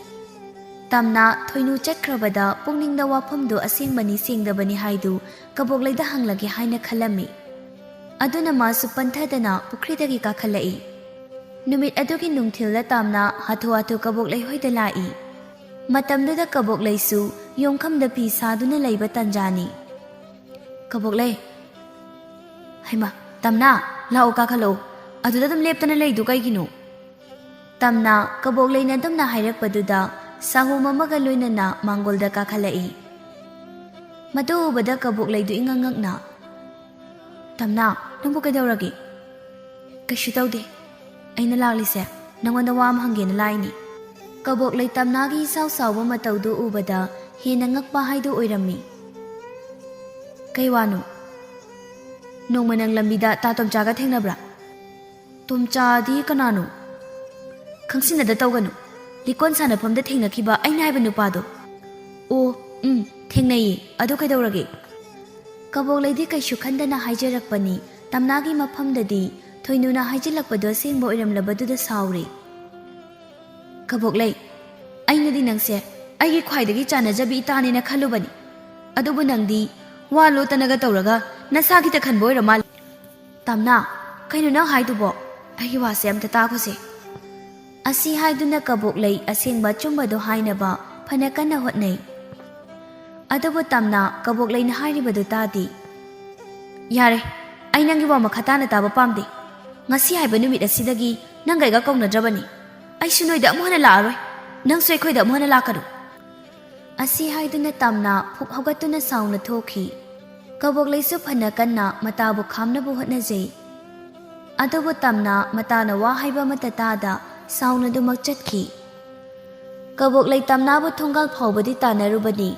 ꯇꯝꯅꯥ ꯊꯣꯏꯅꯨ ꯆꯠꯈ꯭ꯔꯕꯗ ꯄꯨꯛꯅꯤꯡꯗ ꯋꯥꯐꯝꯗꯨ ꯑꯁꯦꯡꯕꯅꯤ ꯁꯦꯡꯗꯕꯅꯤ ꯍꯥꯏꯗꯨ ꯀꯕꯣꯛꯂꯩꯗ ꯍꯪꯂꯒꯦ ꯍꯥꯏꯅ ꯈꯜꯂꯝꯃꯤ꯫ ꯑꯗꯨꯅ ꯃꯥꯁꯨ ꯄꯟꯊꯗꯅ ꯄꯨꯈ꯭ꯔꯤꯗꯒꯤ ꯀꯥꯈꯠꯂꯛꯏ꯫ ꯅꯨꯃꯤꯠ ꯑꯗꯨꯒꯤ ꯅꯨꯡꯊꯤꯜꯗ ꯇꯥꯝꯅ ꯍꯥꯊꯨ ꯍꯥꯊꯨ ꯀꯕꯣꯛꯂꯩ ꯍꯣꯏꯗ ꯂꯥꯛꯏ꯫ ꯃꯇꯝꯗꯨꯗ ꯀꯕꯣꯛꯂꯩꯁꯨ ꯌꯣꯡꯈꯝꯗ ꯐꯤ ꯁꯥꯗꯨꯅ ꯂꯩꯕ ꯇꯟꯖꯥꯅꯤ꯫ "ꯀꯕꯣꯛꯂꯩ, ꯍꯩꯃꯥ, ꯇꯝꯅꯥ, ꯂꯥꯛꯑꯣ, ꯀꯥꯈꯠꯂꯛꯑꯣ꯫ ꯑꯗꯨꯗ ꯑꯗꯨꯝ ꯂꯦꯞꯇꯅ ꯂꯩꯗꯨ ꯀꯩꯒꯤꯅꯣ?" ꯇꯝꯅꯥ ꯀꯕꯣꯛꯂꯩꯅ ꯑꯗꯨꯝꯅ ꯍꯥꯏꯔꯛꯄꯗꯨꯗ ꯁꯥꯍꯨꯝ ꯑꯃꯒ ꯂꯣꯏꯅꯅ ꯃꯥꯡꯒꯣꯜꯗ ꯀꯥꯈꯠꯂꯛꯏ꯫ ꯃꯗꯨ ꯎꯕꯗ ꯀꯕꯣꯛꯂꯩꯗꯨ ꯏꯉꯛ ꯉꯛꯅ, "ꯇꯝꯅꯥ, ꯅꯪꯕꯨ ꯀꯩꯗꯧꯔꯒꯦ?" "ꯀꯩꯁꯨ ꯇꯧꯗꯦ꯫ ꯑꯩꯅ ꯂꯥꯛꯂꯤꯁꯦ ꯅꯪꯉꯣꯟꯗ ꯋꯥ ꯑꯃ ꯍꯪꯒꯦꯅ ꯂꯥꯛꯏꯅꯤ꯫" ꯀꯕꯣꯛꯂꯩ ꯇꯝꯅꯥꯒꯤ ꯏꯆꯥꯎ ꯆꯥꯎꯕ ꯃꯇꯧꯗꯨ ꯎꯕꯗ ꯍꯦꯟꯅ ꯉꯛꯄ ꯍꯥꯏꯗꯨ ꯑꯣꯏꯔꯝꯃꯤ꯫ "ꯀꯩ ꯋꯥꯅꯣ?" "ꯅꯣꯡꯃ ꯅꯪ ꯂꯝꯕꯤꯗ ꯇꯥ ꯇꯣꯝꯆꯥꯒ ꯊꯦꯡꯅꯕ꯭ꯔꯥ?" "ꯇꯣꯝꯆꯥꯗꯤ ꯀꯅꯥꯅꯣ?" "ꯈꯪꯁꯤꯟꯅꯗ ꯇꯧꯒꯅꯨ꯫ ꯂꯤꯀꯣꯟ ꯁꯥꯟꯅꯐꯝꯗ ꯊꯦꯡꯅꯈꯤꯕ ꯑꯩꯅ ꯍꯥꯏꯕ ꯅꯨꯄꯥꯗꯣ꯫" "ꯑꯣ, ꯎꯝ, ꯊꯦꯡꯅꯩꯌꯦ꯫ ꯑꯗꯨ ꯀꯩꯗꯧꯔꯒꯦ?" ꯀꯕꯣꯛꯂꯩꯗꯤ ꯀꯩꯁꯨ ꯈꯟꯗꯅ ꯍꯥꯏꯖꯔꯛꯄꯅꯤ꯫ ꯇꯝꯅꯥꯒꯤ ꯃꯐꯝꯗꯗꯤ ꯊꯣꯏꯅꯨꯅ ꯍꯥꯏꯖꯤꯜꯂꯛꯄꯗꯨ ꯑꯁꯦꯡꯕ ꯑꯣꯏꯔꯝꯂꯕꯗꯨꯗ ꯁꯥꯎꯔꯦ꯫ "ꯀꯕꯣꯛꯂꯩ, ꯑꯩꯅꯗꯤ ꯅꯪꯁꯦ ꯑꯩꯒꯤ ꯈ꯭ꯋꯥꯏꯗꯒꯤ ꯆꯥꯟꯅꯖꯕꯤ ꯏꯇꯥꯅꯦꯅ ꯈꯜꯂꯨꯕꯅꯤ꯫ ꯑꯗꯨꯕꯨ ꯅꯪꯗꯤ ꯋꯥ ꯂꯣꯠꯇꯅꯒ ꯇꯧꯔꯒ ꯅꯁꯥ ꯈꯤꯇ ꯈꯟꯕ ꯑꯣꯏꯔ ꯃꯥꯜꯂꯦ꯫" "ꯇꯝꯅꯥ, ꯀꯩꯅꯣ ꯅꯪ ꯍꯥꯏꯗꯨꯕꯣ? ꯑꯩꯒꯤ ꯋꯥꯁꯦ ꯑꯝꯇ ꯇꯥꯈꯣꯁꯦ꯫" ꯑꯁꯤ ꯍꯥꯏꯗꯨꯅ ꯀꯕꯣꯛꯂꯩ ꯑꯁꯦꯡꯕ ꯑꯆꯨꯝꯕꯗꯣ ꯍꯥꯏꯅꯕ ꯐꯅ ꯀꯟꯅ ꯍꯣꯠꯅꯩ꯫ ꯑꯗꯨꯕꯨ ꯇꯝꯅꯥ ꯀꯕꯣꯛꯂꯩꯅ ꯍꯥꯏꯔꯤꯕꯗꯨ ꯇꯥꯗꯦ꯫ "ꯌꯥꯔꯦ, ꯑꯩ ꯅꯪꯒꯤ ꯋꯥ ꯃꯈꯥ ꯇꯥꯅ ꯇꯥꯕ ꯄꯥꯝꯗꯦ꯫ ꯉꯁꯤ ꯍꯥꯏꯕ ꯅꯨꯃꯤꯠ ꯑꯁꯤꯗꯒꯤ ꯅꯪꯒ ꯑꯩꯒ ꯀꯧꯅꯗ꯭ꯔꯕꯅꯤ꯫ ꯑꯩꯁꯨ ꯅꯣꯏꯗ ꯑꯃꯨꯛ ꯍꯟꯅ ꯂꯥꯛꯑꯔꯣꯏ꯫ ꯅꯪꯁꯨ ꯑꯩꯈꯣꯏꯗ ꯑꯃꯨꯛ ꯍꯟꯅ ꯂꯥꯛꯀꯅꯨ꯫" ꯑꯁꯤ ꯍꯥꯏꯗꯨꯅ ꯇꯝꯅꯥ ꯐꯨꯛ ꯍꯧꯒꯠꯇꯨꯅ ꯁꯥꯎꯅ ꯊꯣꯛꯈꯤ꯫ ꯀꯕꯣꯛꯂꯩꯁꯨ ꯐꯅ ꯀꯟꯅ ꯃꯇꯥꯕꯨ ꯈꯥꯝꯅꯕ ꯍꯣꯠꯅꯖꯩ꯫ ꯑꯗꯨꯕꯨ ꯇꯝꯅꯥ ꯃꯇꯥꯅ ꯋꯥ ꯍꯥꯏꯕ ꯑꯃꯠꯇ ꯇꯥꯗ ꯁꯥꯎꯅꯗꯨꯃꯛ ꯆꯠꯈꯤ꯫ ꯀꯕꯣꯛꯂꯩ ꯇꯝꯅꯥꯕꯨ ꯊꯣꯡꯒꯥꯜ ꯐꯥꯎꯕꯗꯤ ꯇꯥꯟꯅꯔꯨꯕꯅꯤ,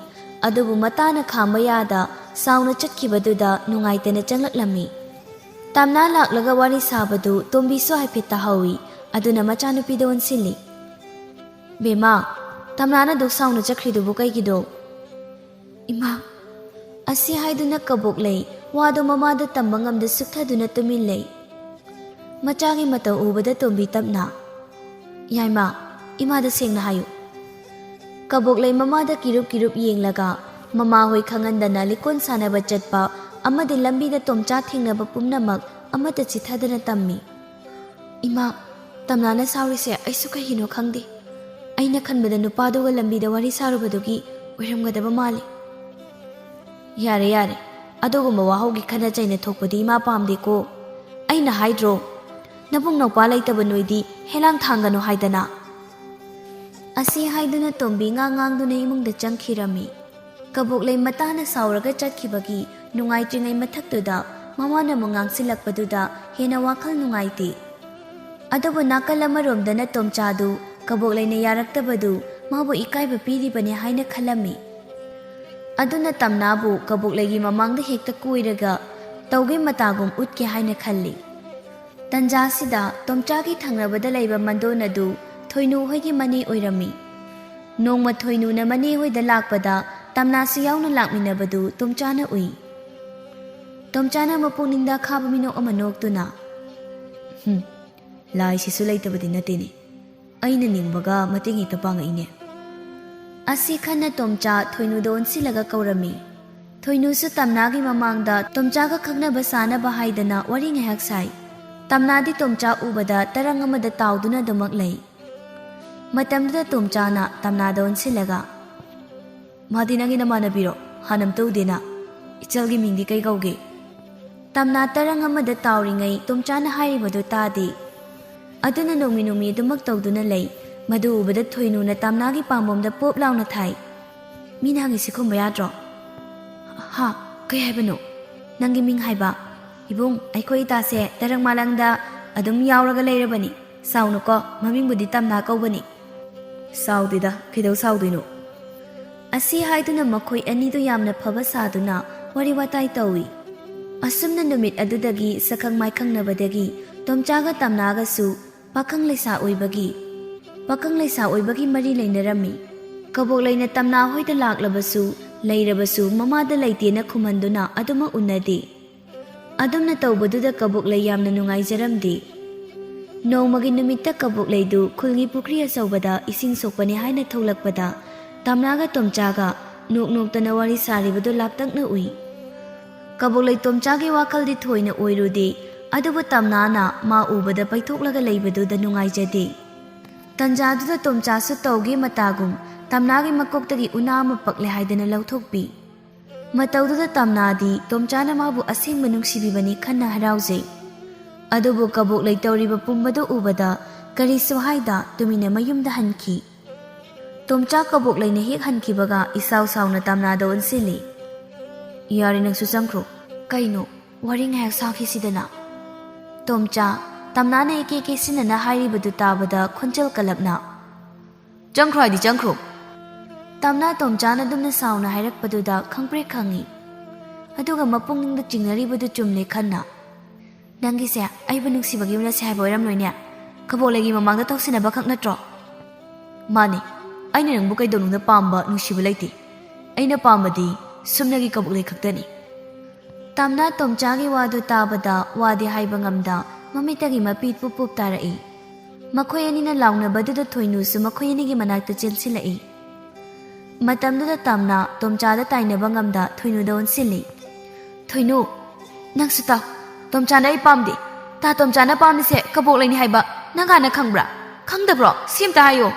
ꯑꯗꯨꯕꯨ ꯃꯇꯥꯅ ꯈꯥꯝꯕ ꯌꯥꯗ ꯁꯥꯎꯅ ꯆꯠꯈꯤꯕꯗꯨꯗ ꯅꯨꯡꯉꯥꯏꯇꯅ ꯆꯪꯂꯛꯂꯝꯃꯤ꯫ ꯇꯝꯅꯥ ꯂꯥꯛꯂꯒ ꯋꯥꯔꯤ ꯁꯥꯕꯗꯨ ꯇꯣꯝꯕꯤꯁꯨ ꯍꯥꯏꯐꯦꯠ ꯇꯥꯍꯧꯏ, ꯑꯗꯨꯅ ꯃꯆꯥꯅꯨꯄꯤꯗ ꯑꯣꯟꯁꯤꯜꯂꯤ꯫ "ꯕꯦꯝꯃ, ꯇꯝꯅꯥꯅ ꯑꯗꯨꯛ ꯁꯥꯎꯅ ꯆꯠꯈ꯭ꯔꯤꯗꯨꯕꯨ ꯀꯩꯒꯤꯅꯣ?" "ꯏꯃꯥ!" ꯑꯁꯤ ꯍꯥꯏꯗꯨꯅ ꯀꯕꯣꯛꯂꯩ ꯋꯥꯗꯨ ꯃꯃꯥꯗ ꯇꯝꯕ ꯉꯝꯗ ꯁꯨꯛꯊꯗꯨꯅ ꯇꯨꯃꯤꯟ ꯂꯩ꯫ ꯃꯆꯥꯒꯤ ꯃꯇꯧ ꯎꯕꯗ ꯇꯣꯝꯕꯤ ꯇꯞꯅ, "ꯌꯥꯏꯃ, ꯏꯃꯥꯗ ꯁꯦꯡꯅ ꯍꯥꯏꯌꯨ꯫" ꯀꯕꯣꯛꯂꯩ ꯃꯃꯥꯗ ꯀꯤꯔꯨꯞ ꯀꯤꯔꯨꯞ ꯌꯦꯡꯂꯒ ꯃꯃꯥꯍꯣꯏ ꯈꯪꯍꯟꯗꯅ ꯂꯤꯀꯣꯟ ꯁꯥꯟꯅꯕ ꯆꯠꯄ ꯑꯃꯗꯤ ꯂꯝꯕꯤꯗ ꯇꯣꯝꯆꯥ ꯊꯦꯡꯅꯕ ꯄꯨꯝꯅꯃꯛ ꯑꯃꯠꯇ ꯆꯤꯊꯗꯅ ꯇꯝꯃꯤ꯫ "ꯏꯃꯥ, "ꯇꯝꯅꯥꯅ ꯁꯥꯎꯔꯤꯁꯦ ꯑꯩꯁꯨ ꯀꯩꯒꯤꯅꯣ ꯈꯪꯗꯦ꯫ ꯑꯩꯅ ꯈꯟꯕꯗ ꯅꯨꯄꯥꯗꯨꯒ ꯂꯝꯕꯤꯗ ꯋꯥꯔꯤ ꯁꯥꯔꯨꯕꯗꯨꯒꯤ ꯑꯣꯏꯔꯝꯒꯗꯕ ꯃꯥꯜꯂꯤ꯫" "ꯌꯥꯔꯦ, ꯌꯥꯔꯦ, ꯑꯗꯨꯒꯨꯝꯕ ꯋꯥꯍꯧꯒꯤ ꯈꯠꯅ ꯆꯩꯅ ꯊꯣꯛꯄꯗꯤ ꯏꯃꯥ ꯄꯥꯝꯗꯦꯀꯣ꯫ ꯑꯩꯅ ꯍꯥꯏꯗ꯭ꯔꯣ, ꯅꯕꯨꯡ ꯅꯧꯄꯥ ꯂꯩꯇꯕ ꯅꯣꯏꯗꯤ ꯍꯦꯂꯥꯡ ꯊꯥꯡꯒꯅꯨ ꯍꯥꯏꯗꯅ?" ꯑꯁꯤ ꯍꯥꯏꯗꯨꯅ ꯇꯣꯝꯕꯤ ꯉꯥꯡ ꯉꯥꯡꯗꯨꯅ ꯏꯃꯨꯡꯗ ꯆꯪꯈꯤꯔꯝꯃꯤ꯫ ꯀꯕꯣꯛꯂꯩ ꯃꯇꯥꯅ ꯁꯥꯎꯔꯒ ꯆꯠꯈꯤꯕꯒꯤ ꯅꯨꯡꯉꯥꯏꯇ꯭ꯔꯤꯉꯩ ꯃꯊꯛꯇꯨꯗ ꯃꯃꯥꯅ ꯑꯃꯨꯛ ꯉꯥꯡꯁꯤꯜꯂꯛꯄꯗꯨꯗ ꯍꯦꯟꯅ ꯋꯥꯈꯜ ꯅꯨꯡꯉꯥꯏꯇꯦ꯫ ꯑꯗꯨꯕꯨ ꯅꯥꯀꯜ ꯑꯃꯔꯣꯝꯗꯅ ꯇꯣꯝꯆꯥꯗꯨ ꯀꯕꯣꯛꯂꯩꯅ ꯌꯥꯔꯛꯇꯕꯗꯨ ꯃꯥꯕꯨ ꯏꯀꯥꯏꯕ ꯄꯤꯔꯤꯕꯅꯤ ꯍꯥꯏꯅ ꯈꯜꯂꯝꯃꯤ꯫ ꯑꯗꯨꯅ ꯇꯝꯅꯥꯕꯨ ꯀꯕꯣꯛꯂꯩꯒꯤ ꯃꯃꯥꯡꯗ ꯍꯦꯛꯇ ꯀꯣꯏꯔꯒ ꯇꯧꯒꯦ ꯃꯇꯥꯒꯨꯝ ꯎꯠꯀꯦ ꯍꯥꯏꯅ ꯈꯜꯂꯤ꯫ ꯇꯟꯖꯥꯁꯤꯗ ꯇꯣꯝꯆꯥꯒꯤ ꯊꯪꯅꯕꯗ ꯂꯩꯕ ꯃꯟꯗꯣꯟ ꯑꯗꯨ ꯊꯣꯏꯅꯨ ꯍꯣꯏꯒꯤ ꯃꯅꯦ ꯑꯣꯏꯔꯝꯃꯤ꯫ ꯅꯣꯡꯃ ꯊꯣꯏꯅꯨꯅ ꯃꯅꯦ ꯍꯣꯏꯗ ꯂꯥꯛꯄꯗ ꯇꯝꯅꯥꯁꯨ ꯌꯥꯎꯅ ꯂꯥꯛꯃꯤꯟꯅꯕꯗꯨ ꯇꯣꯝꯆꯥꯅ ꯎꯏ꯫ ꯇꯣꯝꯆꯥꯅ ꯃꯄꯨꯛꯅꯤꯡꯗ ꯈꯥꯕ ꯃꯤꯅꯣꯛ ꯑꯃ ꯅꯣꯛꯇꯨꯅ, "ꯍꯨꯝ, ꯂꯥꯏꯁꯤꯁꯨ ꯂꯩꯇꯕꯗꯤ ꯅꯠꯇꯦꯅꯦ꯫ ꯑꯩꯅ ꯅꯤꯡꯕꯒ ꯃꯇꯦꯡ ꯍꯦꯛꯇ ꯄꯥꯡꯉꯛꯏꯅꯦ꯫" ꯑꯁꯤ ꯈꯟꯅ ꯇꯣꯝꯆꯥ ꯊꯣꯏꯅꯨꯗ ꯑꯣꯟꯁꯤꯜꯂꯒ ꯀꯧꯔꯝꯃꯤ꯫ ꯊꯣꯏꯅꯨꯁꯨ ꯇꯝꯅꯥꯒꯤ ꯃꯃꯥꯡꯗ ꯇꯣꯝꯆꯥꯒ ꯈꯪꯅꯕ ꯁꯥꯅꯕ ꯍꯥꯏꯗꯅ ꯋꯥꯔꯤ ꯉꯥꯏꯍꯥꯛ ꯁꯥꯏ꯫ ꯇꯝꯅꯥꯗꯤ ꯇꯣꯝꯆꯥ ꯎꯕꯗ ꯇꯔꯪ ꯑꯃꯗ ꯇꯥꯎꯗꯨꯅ ꯑꯗꯨꯃꯛ ꯂꯩ꯫ ꯃꯇꯝꯗꯨꯗ ꯇꯣꯝꯆꯥꯅ ꯇꯝꯅꯥꯗ ꯑꯣꯟꯁꯤꯜꯂꯒ, "ꯃꯥꯗꯤ ꯅꯪꯒꯤ ꯅꯃꯥꯟꯅꯕꯤꯔꯣ? ꯍꯥꯟꯅ ꯑꯝꯇ ꯎꯗꯦꯅ꯫ ꯏꯆꯜꯒꯤ ꯃꯤꯡꯗꯤ ꯀꯩ ꯀꯧꯒꯦ?" ꯇꯝꯅꯥ ꯇꯔꯪ ꯑꯃꯗ ꯇꯥꯎꯔꯤꯉꯩ ꯇꯣꯝꯆꯥꯅ ꯍꯥꯏꯔꯤꯕꯗꯨ ꯇꯥꯗꯦ꯫ ꯑꯗꯨꯅ ꯅꯣꯡꯃꯤ ꯅꯣꯡꯃꯤ ꯑꯗꯨꯃꯛ ꯇꯧꯗꯨꯅ ꯂꯩ꯫ ꯃꯗꯨ ꯎꯕꯗ ꯊꯣꯏꯅꯨꯅ ꯇꯝꯅꯥꯒꯤ ꯄꯥꯝꯕꯣꯝꯗ ꯄꯣꯞ ꯂꯥꯎꯅ ꯊꯥꯏ꯫ "ꯃꯤꯅ ꯍꯪꯉꯤꯁꯤ ꯈꯨꯝꯕ ꯌꯥꯗ꯭ꯔꯣ?" "ꯍꯥ? ꯀꯩ ꯍꯥꯏꯕꯅꯣ? ꯅꯪꯒꯤ ꯃꯤꯡ ꯍꯥꯏꯕ?" "ꯏꯕꯨꯡ, ꯑꯩꯈꯣꯏ ꯏꯇꯥꯁꯦ ꯇꯔꯪ ꯃꯥꯂꯪꯗ ꯑꯗꯨꯝ ꯌꯥꯎꯔꯒ ꯂꯩꯔꯕꯅꯤ꯫ ꯁꯥꯎꯅꯨꯀꯣ, ꯃꯃꯤꯡꯕꯨꯗꯤ ꯇꯝꯅꯥ ꯀꯧꯕꯅꯤ꯫" "ꯁꯥꯎꯗꯦꯗ, ꯀꯩꯗꯧ ꯁꯥꯎꯗꯣꯏꯅꯣ?" ꯑꯁꯤ ꯍꯥꯏꯗꯨꯅ ꯃꯈꯣꯏ ꯑꯅꯤꯗꯨ ꯌꯥꯝꯅ ꯐꯕ ꯁꯥꯗꯨꯅ ꯋꯥꯔꯤ ꯋꯥꯇꯥꯏ ꯇꯧꯏ꯫ ꯑꯁꯨꯝꯅ ꯅꯨꯃꯤꯠ ꯑꯗꯨꯗꯒꯤ ꯁꯛꯈꯪ ꯃꯥꯏꯈꯪꯅꯕꯗꯒꯤ ꯇꯣꯝꯆꯥꯒ ꯇꯝꯅꯥꯒꯁꯨ ꯄꯥꯈꯪ ꯂꯩꯁꯥ ꯑꯣꯏꯕꯒꯤ, ꯄꯥꯈꯪ ꯂꯩꯁꯥ ꯑꯣꯏꯕꯒꯤ ꯃꯔꯤ ꯂꯩꯅꯔꯝꯃꯤ꯫ ꯀꯕꯣꯛꯂꯩꯅ ꯇꯝꯅꯥ ꯍꯣꯏꯗ ꯂꯥꯛꯂꯕꯁꯨ, ꯂꯩꯔꯕꯁꯨ ꯃꯃꯥꯗ ꯂꯩꯇꯦꯅ ꯈꯨꯝꯍꯟꯗꯨꯅ ꯑꯗꯨꯃꯛ ꯎꯅꯗꯦ꯫ ꯑꯗꯨꯝꯅ ꯇꯧꯕꯗꯨꯗ ꯀꯕꯣꯛꯂꯩ ꯌꯥꯝꯅ ꯅꯨꯡꯉꯥꯏꯖꯔꯝꯗꯦ꯫ ꯅꯣꯡꯃꯒꯤ ꯅꯨꯃꯤꯠꯇ ꯀꯕꯣꯛꯂꯩꯗꯨ ꯈꯨꯜꯒꯤ ꯄꯨꯈ꯭ꯔꯤ ꯑꯆꯧꯕꯗ ꯏꯁꯤꯡ ꯁꯣꯛꯄꯅꯤ ꯍꯥꯏꯅ ꯊꯣꯛꯂꯛꯄꯗ ꯇꯝꯅꯥꯒ ꯇꯣꯝꯆꯥꯒ ꯅꯣꯛ ꯅꯣꯛꯇꯅ ꯋꯥꯔꯤ ꯁꯥꯔꯤꯕꯗꯨ ꯂꯥꯞꯇꯛꯅ ꯎꯏ꯫ ꯀꯕꯣꯛꯂꯩ ꯇꯣꯝꯆꯥꯒꯤ ꯋꯥꯈꯜꯗꯤ ꯊꯣꯏꯅ ꯑꯣꯏꯔꯨꯗꯦ꯫ ꯑꯗꯨꯕꯨ ꯇꯝꯅꯥꯅ ꯃꯥ ꯎꯕꯗ ꯄꯩꯊꯣꯛꯂꯒ ꯂꯩꯕꯗꯨꯗ ꯅꯨꯡꯉꯥꯏꯖꯗꯦ꯫ ꯇꯟꯖꯥꯗꯨꯗ ꯇꯣꯝꯆꯥꯁꯨ ꯇꯧꯒꯦ ꯃꯇꯥꯒꯨꯝ ꯇꯝꯅꯥꯒꯤ ꯃꯀꯣꯛꯇꯒꯤ ꯎꯅꯥ ꯑꯃ ꯄꯛꯂꯦ ꯍꯥꯏꯗꯅ ꯂꯧꯊꯣꯛꯄꯤ꯫ ꯃꯇꯧꯗꯨꯗ ꯇꯝꯅꯥꯗꯤ ꯇꯣꯝꯆꯥꯅ ꯃꯥꯕꯨ ꯑꯁꯦꯡꯕ ꯅꯨꯡꯁꯤꯕꯤꯕꯅꯤ ꯈꯟꯅ ꯍꯔꯥꯎꯖꯩ꯫ ꯑꯗꯨꯕꯨ ꯀꯕꯣꯛ ꯂꯩ ꯇꯧꯔꯤꯕ ꯄꯨꯝꯕꯗꯨ ꯎꯕꯗ ꯀꯔꯤꯁꯨ ꯍꯥꯏꯗ ꯇꯨꯃꯤꯟꯅ ꯃꯌꯨꯝꯗ ꯍꯟꯈꯤ꯫ ꯇꯣꯝꯆꯥ ꯀꯕꯣꯛ ꯂꯩꯅ ꯍꯦꯛ ꯍꯟꯈꯤꯕꯒ ꯏꯁꯥꯎ ꯁꯥꯎꯅ ꯇꯝꯅꯥꯗ ꯑꯣꯟꯁꯤꯜꯂꯤ꯫ "ꯌꯥꯔꯦ, ꯅꯪꯁꯨ ꯆꯪꯈ꯭ꯔꯣ꯫ ꯀꯩꯅꯣ, ꯋꯥꯔꯤ ꯉꯥꯏꯍꯥꯛ ꯁꯥꯈꯤꯁꯤꯗꯅ"꯫ ꯇꯣꯝꯆꯥ, ꯇꯝꯅꯥꯅ ꯏꯀꯦ ꯀꯦꯁꯤꯟꯅꯅ ꯍꯥꯏꯔꯤꯕꯗꯨ ꯇꯥꯕꯗ ꯈꯣꯟꯖꯦꯜ ꯀꯜꯂꯞꯅ, "ꯆꯪꯈ꯭ꯔꯣ ꯍꯥꯏꯗꯤ ꯆꯪꯈ꯭ꯔꯣ"꯫ ꯇꯝꯅꯥ ꯇꯣꯝꯆꯥꯅ ꯑꯗꯨꯝꯅ ꯁꯥꯎꯅ ꯍꯥꯏꯔꯛꯄꯗꯨꯗ ꯈꯪꯄ꯭ꯔꯦꯛ ꯈꯪꯉꯤ꯫ ꯑꯗꯨꯒ ꯃꯄꯨꯛꯅꯤꯡꯗ ꯆꯤꯡꯅꯔꯤꯕꯗꯨ ꯆꯨꯝꯂꯦ ꯈꯟꯅ, "ꯅꯪꯒꯤꯁꯦ ꯑꯩꯕꯨ ꯅꯨꯡꯁꯤꯕꯒꯤ ꯎꯅꯁꯦ ꯍꯥꯏꯕ ꯑꯣꯏꯔꯝꯂꯣꯏꯅꯦ? ꯀꯕꯣꯛ ꯂꯩꯒꯤ ꯃꯃꯥꯡꯗ ꯇꯧꯁꯤꯟꯅꯕ ꯈꯛ ꯅꯠꯇ꯭ꯔꯣ?" "ꯃꯥꯅꯤ, ꯑꯩꯅ ꯅꯪꯕꯨ ꯀꯩꯗꯧꯅꯨꯡꯗ ꯄꯥꯝꯕ ꯅꯨꯡꯁꯤꯕ ꯂꯩꯇꯦ꯫ ꯑꯩꯅ ꯄꯥꯝꯕꯗꯤ ꯁꯨꯞꯅꯒꯤ ꯀꯕꯣꯛ ꯂꯩ ꯈꯛꯇꯅꯤ"꯫ ꯇꯝꯅꯥ ꯇꯣꯝꯆꯥꯒꯤ ꯋꯥꯗꯨ ꯇꯥꯕꯗ ꯋꯥꯗꯤ ꯍꯥꯏꯕ ꯉꯝꯗ ꯃꯃꯤꯠꯇꯒꯤ ꯃꯄꯤ ꯄꯨꯞ ꯄꯨꯞ ꯇꯥꯔꯛꯏ꯫ ꯃꯈꯣꯏ ꯑꯅꯤꯅ ꯂꯥꯎꯅꯕꯗꯨꯗ ꯊꯣꯏꯅꯨꯁꯨ ꯃꯈꯣꯏ ꯑꯅꯤꯒꯤ ꯃꯅꯥꯛꯇ ꯆꯦꯟꯁꯤꯜꯂꯛꯏ꯫ ꯃꯇꯝꯗꯨꯗ ꯇꯝꯅꯥ ꯇꯣꯝꯆꯥꯗ ꯇꯥꯏꯅꯕ ꯉꯝꯗ ꯊꯣꯏꯅꯨꯗ ꯑꯣꯟꯁꯤꯜꯂꯤ꯫ "ꯊꯣꯏꯅꯨ, ꯅꯪꯁꯨ ꯇꯥꯎ꯫ ꯇꯣꯝꯆꯥꯅ ꯑꯩ ꯄꯥꯝꯗꯦ꯫ ꯇꯥ ꯇꯣꯝꯆꯥꯅ ꯄꯥꯝꯃꯤꯁꯦ ꯀꯕꯣꯛ ꯂꯩꯅꯤ ꯍꯥꯏꯕ ꯅꯪ ꯍꯥꯟꯅ ꯈꯪꯕ꯭ꯔꯥ? ꯈꯪꯗꯕ꯭ꯔꯣ? ꯁꯤ ꯑꯝꯇ ꯍꯥꯏꯌꯣ"꯫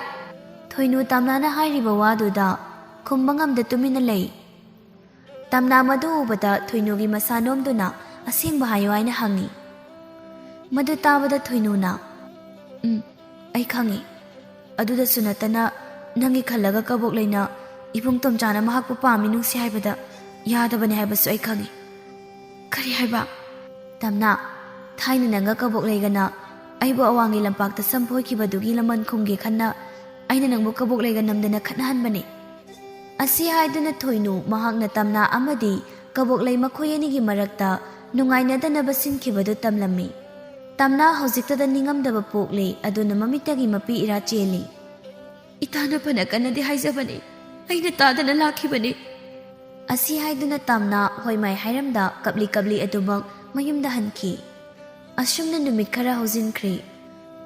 ꯊꯣꯏꯅꯨ ꯇꯝꯅꯥꯅ ꯍꯥꯏꯔꯤꯕ ꯋꯥꯗꯨꯗ ꯈꯨꯝꯕ ꯉꯝꯗ ꯇꯨꯃꯤꯟꯅ ꯂꯩ꯫ ꯇꯝꯅꯥ ꯃꯗꯨ ꯎꯕꯗ ꯊꯣꯏꯅꯨꯒꯤ ꯃꯁꯥ ꯅꯣꯝꯗꯨꯅ "ꯑꯁꯦꯡꯕ ꯍꯥꯏꯌꯨ" ꯍꯥꯏꯅ ꯍꯪꯉꯤ꯫ ꯃꯗꯨ ꯇꯥꯕꯗ ꯊꯣꯏꯅꯨꯅ, "ꯎꯝ, ꯑꯩ ꯈꯪꯉꯤ꯫ ꯑꯗꯨꯗꯁꯨ ꯅꯠꯇꯅ ꯅꯪꯒꯤ ꯈꯜꯂꯒ ꯀꯕꯣꯛ ꯂꯩꯅ ꯏꯕꯨꯡ ꯇꯣꯝꯆꯥꯅ ꯃꯍꯥꯛꯄꯨ ꯄꯥꯝꯃꯤ ꯅꯨꯡꯁꯤ ꯍꯥꯏꯕꯗ ꯌꯥꯗꯕꯅꯤ ꯍꯥꯏꯕꯁꯨ ꯑꯩ ꯈꯪꯉꯤ"꯫ "ꯀꯔꯤ ꯍꯥꯏꯕ?" "ꯇꯝꯅꯥ, ꯊꯥꯏꯅ ꯅꯪꯒ ꯀꯕꯣꯛ ꯂꯩꯒꯅ ꯑꯩꯕꯨ ꯑꯋꯥꯡꯒꯤ ꯂꯝꯄꯥꯛꯇ ꯁꯝ ꯐꯣꯏꯈꯤꯕꯗꯨꯒꯤ ꯂꯃꯟ ꯈꯨꯝꯒꯦ ꯈꯟꯅ ꯑꯩꯅ ꯅꯪꯕꯨ ꯀꯕꯣꯛ ꯂꯩꯒ ꯅꯝꯗꯅ ꯈꯠꯅꯍꯟꯕꯅꯤ"꯫ ꯑꯁꯤ ꯍꯥꯏꯗꯨꯅ ꯊꯣꯏꯅꯨ ꯃꯍꯥꯛꯅ ꯇꯝꯅꯥ ꯑꯃꯗꯤ ꯀꯕꯣꯛ ꯂꯩ ꯃꯈꯣꯏ ꯑꯅꯤꯒꯤ ꯃꯔꯛꯇ ꯅꯨꯡꯉꯥꯏꯅꯗꯅꯕ ꯁꯤꯟꯈꯤꯕꯗꯨ ꯇꯝꯂꯝꯃꯤ꯫ ꯇꯝꯅꯥ ꯍꯧꯖꯤꯛꯇꯗ ꯅꯤꯡꯉꯝꯗꯕ ꯄꯣꯛꯂꯦ, ꯑꯗꯨꯅ ꯃꯃꯤꯠꯇꯒꯤ ꯃꯄꯤ ꯏꯔꯥ ꯆꯦꯜꯂꯤ꯫ "ꯏꯇꯥꯅ ꯐꯅ ꯀꯟꯅꯗꯤ ꯍꯥꯏꯖꯕꯅꯤ, ꯑꯩꯅ ꯇꯥꯗꯅ ꯂꯥꯛꯈꯤꯕꯅꯤ"꯫ ꯑꯁꯤ ꯍꯥꯏꯗꯨꯅ ꯇꯝꯅꯥ ꯍꯣꯏꯃꯥꯏ ꯍꯥꯏꯔꯝꯗ ꯀꯞꯂꯤ ꯀꯞꯂꯤ ꯑꯗꯨꯃꯛ ꯃꯌꯨꯝꯗ ꯍꯟꯈꯤ꯫ ꯑꯁꯨꯝꯅ ꯅꯨꯃꯤꯠ ꯈꯔ ꯍꯧꯖꯤꯟꯈ꯭ꯔꯦ꯫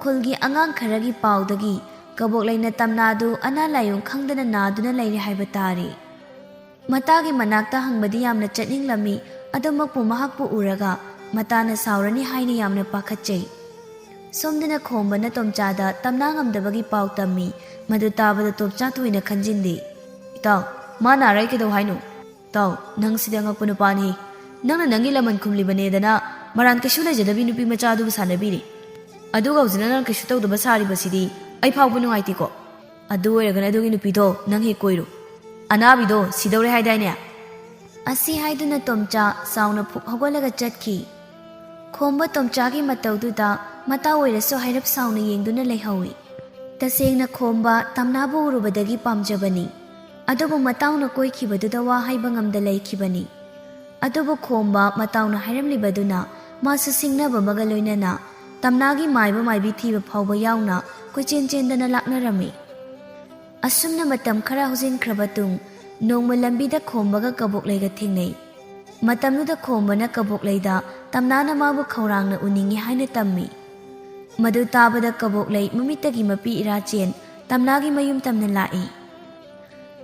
ꯈꯨꯜꯒꯤ ꯑꯉꯥꯡ ꯈꯔꯒꯤ ꯄꯥꯎꯗꯒꯤ ꯀꯕꯣꯛ ꯂꯩꯅ ꯇꯝꯅꯥꯗꯨ ꯑꯅꯥ ꯂꯥꯏꯌꯣꯡ ꯈꯪꯗꯅ ꯅꯥꯗꯨꯅ ꯂꯩꯔꯦ ꯍꯥꯏꯕ ꯇꯥꯔꯦ꯫ ꯃꯇꯥꯒꯤ ꯃꯅꯥꯛꯇ ꯍꯪꯕꯗꯤ ꯌꯥꯝꯅ ꯆꯠꯅꯤꯡꯂꯝꯃꯤ, ꯑꯗꯨꯃꯛꯄꯨ ꯃꯍꯥꯛꯄꯨ ꯎꯔꯒ ꯃꯇꯥꯅ ꯁꯥꯎꯔꯅꯤ ꯍꯥꯏꯅ ꯌꯥꯝꯅ ꯄꯥꯈꯠꯆꯩ꯫ ꯁꯣꯝꯗꯅ ꯈꯣꯝꯕꯅ ꯇꯣꯝꯆꯥꯗ ꯇꯝꯅꯥ ꯉꯝꯗꯕꯒꯤ ꯄꯥꯎ ꯇꯝꯃꯤ꯫ ꯃꯗꯨ ꯇꯥꯕꯗ ꯇꯣꯝꯆꯥ ꯊꯣꯏꯅ ꯈꯟꯖꯤꯟꯗꯦ꯫ "ꯏꯇꯥꯎ, ꯃꯥ ꯅꯥꯔ ꯑꯩ ꯀꯩꯗꯧ ꯍꯥꯏꯅꯣ?" "ꯏꯇꯥꯎ, ꯅꯪꯁꯤꯗꯤ ꯑꯉꯛꯄ ꯅꯨꯄꯥꯅꯤ꯫ ꯅꯪꯅ ꯅꯪꯒꯤ ꯂꯃꯟ ꯈꯨꯝꯂꯤꯕꯅꯦꯗꯅ ꯃꯔꯥꯟ ꯀꯩꯁꯨ ꯂꯩꯖꯗꯕꯤ ꯅꯨꯄꯤ ꯃꯆꯥꯗꯨꯕꯨ ꯁꯥꯟꯅꯕꯤꯔꯤ꯫ ꯑꯗꯨꯒ ꯍꯧꯖꯤꯛꯅ ꯅꯪ ꯀꯩꯁꯨ ꯇꯧꯗꯕ ꯁꯥꯔꯤꯕꯁꯤꯗꯤ ꯑꯩ ꯐꯥꯎꯕ ꯅꯨꯡꯉꯥꯏꯇꯦꯀꯣ꯫ ꯑꯗꯨ ꯑꯣꯏꯔꯒꯅ ꯑꯗꯨꯒꯤ ꯅꯨꯄꯤꯗꯣ ꯅꯪ ꯍꯦꯛ ꯀꯣꯏꯔꯨ꯫ ꯑꯅꯥꯕꯤꯗꯣ ꯁꯤꯗꯧꯔꯦ ꯍꯥꯏꯗꯥꯏꯅꯦ?" ꯑꯁꯤ ꯍꯥꯏꯗꯨꯅ ꯇꯣꯝꯆꯥ ꯆꯥꯎꯅ ꯐꯨꯛ ꯍꯧꯒꯠꯂꯒ ꯆꯠꯈꯤ꯫ ꯈꯣꯝꯕ ꯇꯣꯝꯆꯥꯒꯤ ꯃꯇꯧꯗꯨꯗ ꯃꯇꯥ ꯑꯣꯏꯔꯁꯨ ꯍꯥꯏꯔꯞ ꯁꯥꯎꯅ ꯌꯦꯡꯗꯨꯅ ꯂꯩꯍꯧꯏ꯫ ꯇꯁꯦꯡꯅ ꯈꯣꯝꯕ ꯇꯝꯅꯥꯕꯨ ꯎꯔꯨꯕꯗꯒꯤ ꯄꯥꯝꯖꯕꯅꯤ꯫ ꯑꯗꯨꯕꯨ ꯃꯇꯥꯎꯅ ꯀꯣꯏꯈꯤꯕꯗꯨꯗ ꯋꯥ ꯍꯥꯏꯕ ꯉꯝꯗ ꯂꯩꯈꯤꯕꯅꯤ꯫ ꯑꯗꯨꯕꯨ ꯈꯣꯝꯕ ꯃꯇꯥꯎꯅ ꯍꯥꯏꯔꯝꯂꯤꯕꯗꯨꯅ ꯃꯥꯁꯨ ꯁꯤꯡꯅꯕ ꯑꯃꯒ ꯂꯣꯏꯅꯅ ꯇꯝꯅꯥꯒꯤ ꯃꯥꯏꯕ ꯃꯥꯏꯕꯤ ꯊꯤꯕ ꯐꯥꯎꯕ ꯌꯥꯎꯅ ꯀꯣꯏꯆꯦꯟ ꯆꯦꯟꯗꯅ ꯂꯥꯛꯅꯔꯝꯃꯤ꯫ ꯑꯁꯨꯝꯅ ꯃꯇꯝ ꯈꯔ ꯍꯧꯖꯤꯟꯈ꯭ꯔꯕ ꯇꯨꯡ, ꯅꯣꯡꯃ ꯂꯝꯕꯤꯗ ꯈꯣꯝꯕꯒ ꯀꯕꯣꯛꯂꯩꯒ ꯊꯦꯡꯅꯩ꯫ ꯃꯇꯝꯗꯨꯗ ꯈꯣꯝꯕꯅ ꯀꯕꯣꯛꯂꯩꯗ ꯇꯝꯅꯥꯅ ꯃꯥꯕꯨ ꯈꯧꯔꯥꯡꯅ ꯎꯅꯤꯡꯏ ꯍꯥꯏꯅ ꯇꯝꯃꯤ꯫ ꯃꯗꯨ ꯇꯥꯕꯗ ꯀꯕꯣꯛꯂꯩ ꯃꯃꯤꯠꯇꯒꯤ ꯃꯄꯤ ꯏꯔꯥ ꯆꯦꯟ ꯇꯝꯅꯥꯒꯤ ꯃꯌꯨꯝ ꯇꯝꯅ ꯂꯥꯛꯏ꯫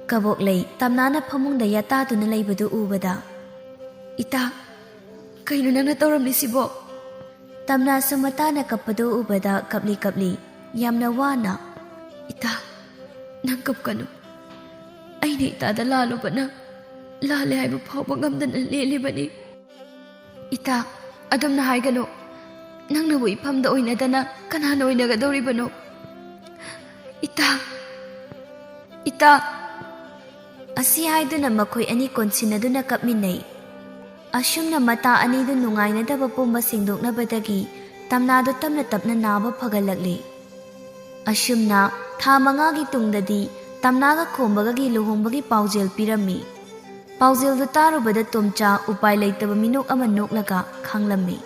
ꯀꯕꯣꯛꯂꯩ ꯇꯝꯅꯥꯅ ꯐꯃꯨꯡꯗ ꯌꯥꯇꯥꯗꯨꯅ ꯂꯩꯕꯗꯨ ꯎꯕꯗ, "ꯏꯇꯥ, ꯀꯩꯅꯣ ꯅꯪꯅ ꯇꯧꯔꯝꯂꯤꯁꯤꯕꯣ?" ꯇꯝꯅꯥꯁꯨ ꯃꯇꯥꯅ ꯀꯞꯄꯗꯨ ꯎꯕꯗ ꯀꯞꯂꯤ ꯀꯞꯂꯤ, ꯌꯥꯝꯅ ꯋꯥꯅ, "ꯏꯇꯥ, ꯅꯪ ꯀꯞꯀꯅꯨ꯫ ꯑꯩꯅ ꯏꯇꯥꯗ ꯂꯥꯜꯂꯨꯕꯅ ꯂꯥꯜꯂꯦ ꯍꯥꯏꯕ ꯐꯥꯎꯕ ꯉꯝꯗꯅ ꯂꯦꯜꯂꯤꯕꯅꯤ꯫ ꯏꯇꯥ, ꯑꯗꯨꯝꯅ ꯍꯥꯏꯒꯅꯨ꯫ ꯅꯪꯅꯕꯨ ꯏꯐꯝꯗ ꯑꯣꯏꯅꯗꯅ ꯀꯅꯥꯅ ꯑꯣꯏꯅꯒꯗꯧꯔꯤꯕꯅꯣ? ꯏꯇꯥ, ꯏꯇꯥ!" ꯑꯁꯤ ꯍꯥꯏꯗꯨꯅ ꯃꯈꯣꯏ ꯑꯅꯤ ꯀꯣꯟꯁꯤꯟꯅꯗꯨꯅ ꯀꯞꯃꯤꯟꯅꯩ꯫ ꯑꯁꯨꯝꯅ ꯃꯇꯥ ꯑꯅꯤꯗꯨ ꯅꯨꯡꯉꯥꯏꯅꯗꯕ ꯄꯨꯝꯕ ꯁꯦꯡꯗꯣꯛꯅꯕꯗꯒꯤ ꯇꯝꯅꯥꯗꯨ ꯇꯞꯅ ꯇꯞꯅ ꯅꯥꯕ ꯐꯒꯠꯂꯛꯂꯤ꯫ ꯑꯁꯨꯝꯅ ꯊꯥ ꯃꯉꯥꯒꯤ ꯇꯨꯡꯗꯗꯤ ꯇꯝꯅꯥꯒ ꯈꯣꯝꯕꯒꯒꯤ ꯂꯨꯍꯣꯡꯕꯒꯤ ꯄꯥꯎꯖꯦꯜ ꯄꯤꯔꯝꯃꯤ꯫ ꯄꯥꯎꯖꯦꯜꯗꯨ ꯇꯥꯔꯨꯕꯗ ꯇꯣꯝꯆꯥ ꯎꯄꯥꯏ ꯂꯩꯇꯕ ꯃꯤꯅꯣꯛ ꯑꯃ ꯅꯣꯛꯂꯒ ꯈꯥꯡꯂꯝꯃꯤ꯫